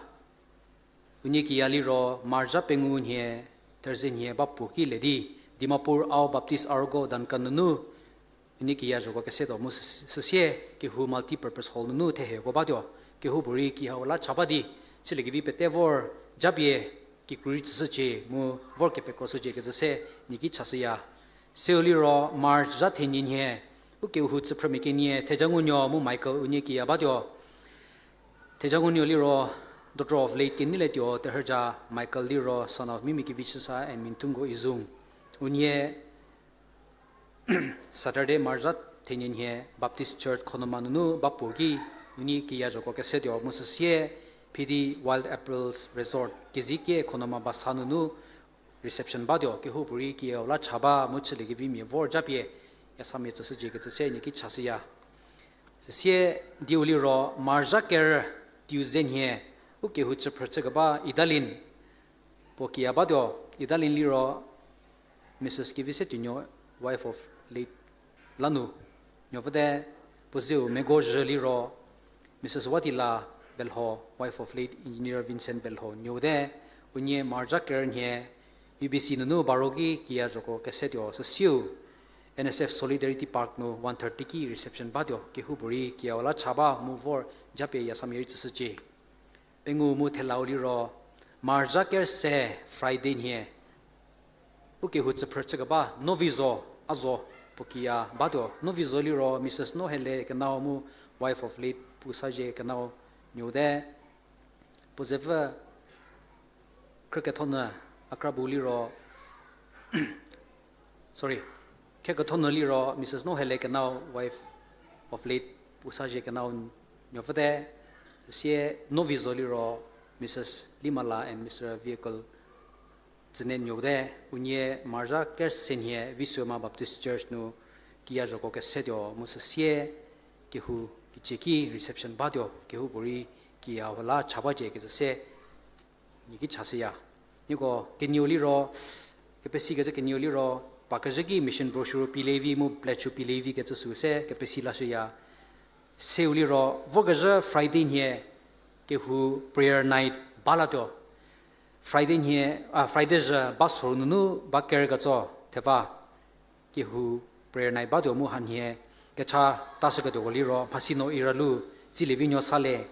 Unie kiya liro March zha pengou nhie, Thursday nhie ba puo ki le di, Dimapur Ao Baptist Arogo Duncan nunu, unie kiya zhoko kesetuo mu süsie, kehou multipurpose hall nunu theheko batuo, kehoupuorei kiya hau la cha ba di, chüliekevi pete vor, japie, kikru rei tsüshücie mu vor kepekroshücie kecü se, nie ki chashüya. Seu liro March zha thenie nhie, u kehou tsüphrümia kenie Thejangunuo mu Michael unie kiya batuo. Thejangunuo liro daughter of late Keneiletuo Terhüja, Michael liro son of Mimi Kevishüsa and Minthungo Izung. Unie Saturday, March zha thenie nhie Baptist Church Khonoma nunu ba puo ki, unie kiya zhoko kesetuo mu süsie, Phidi Wild Apples Resort, kezikie Khonoma basa nunu reception batuo, kehoupuorei kiya hau la cha ba mu chüliekevimia vor japie, yasamia tsüshücie kecü se nie ki chashüya. Süsie dieu liro March zha ker Tuesday nhie, u kehou tsüphrü chükeba Idalin, puo kiya batuo, Idalin liro Mrs Kevisetuonuo, wife of late Lanu, nuopfüte, puo zeu Megozhü liro Mrs Watila Belho, wife of late Engineer Vincent Belho nuote, unie March zha ker nhie, U B C nunu baro ki kiya zhoko kesetuo süsieu, N S F Solidarity Park nu one thirty ki reception batuo, kehoupuorei kiya hau la cha ba mu vor japie yasamia rei tsüshücie. Pengou mu thelau liro, March zha ker se Friday nhie, u kehou tsüphrü chükeba Novizo, a zo, puo kiya batuo, Novizo liro Mrs Nohele Kenau mu wife of late Pusazie Kenau nuote, puo zepfü khrükethonyü, a kra bu liro, sorry, khrükethonyü liro Mrs Nohele Kenau, wife of late Pusazie Kenau nuopfüte, sie Novizo liro Mrs Limala and Mr Vehicle Tsüne nuote, unie March zha ker se nhie Visuema Baptist Church nu kiya zhoko kesetuo mu süsie, kehou kicie ki reception batuo, kehoupuorei kiya hau la cha bacie kecü se, nie ki chashüya. Nieko kenieu liro, kepesikecü kenieu liro, pa kezhü ki mission brochure pilie vi mu pledge pilie vi kecü sü se kepesi lashüya. Seu liro, vokezhü Friday nhie, kehou prayer night balatuo. Friday nhie, a, Friday zhü ba soru nunu ba ker ketso, theva, kehou prayer night batuo mu hanhie, kecha tashüketuoko liro, Mhasino Iralu, Tsilievinuo Sale,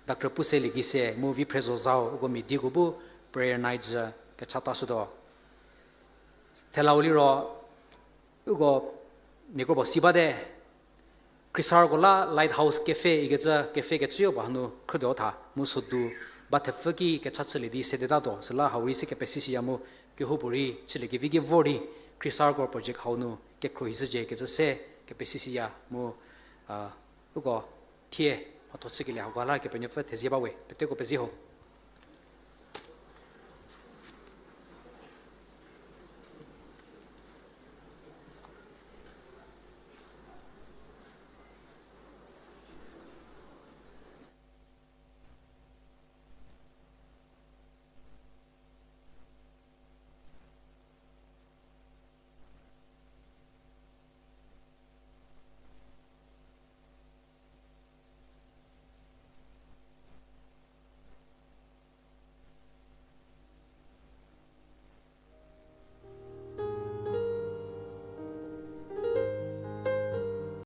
Doctor Puselie Gise mu Viphrezo Zau, uko mia dieko bu prayer night zhü kecha tashütuo. Thelau liro, uko mia kropuo si bate, Khrisarko la Lighthouse Cafe ikecü cafe kecüyo puo hanu khrütuo tha, mu sodu ba thepfü ki kecha chülie di sedetatuo, süla hau rei se kepesishüya mu kehoupuorei chüliekevi ki vor di Khrisarko project hau nu kekhruohishücie kecü se kepesishüya mu, a, uko thie mhatho chükelie hako la Kepenuopfü thezie bawe, peteko pezie ho.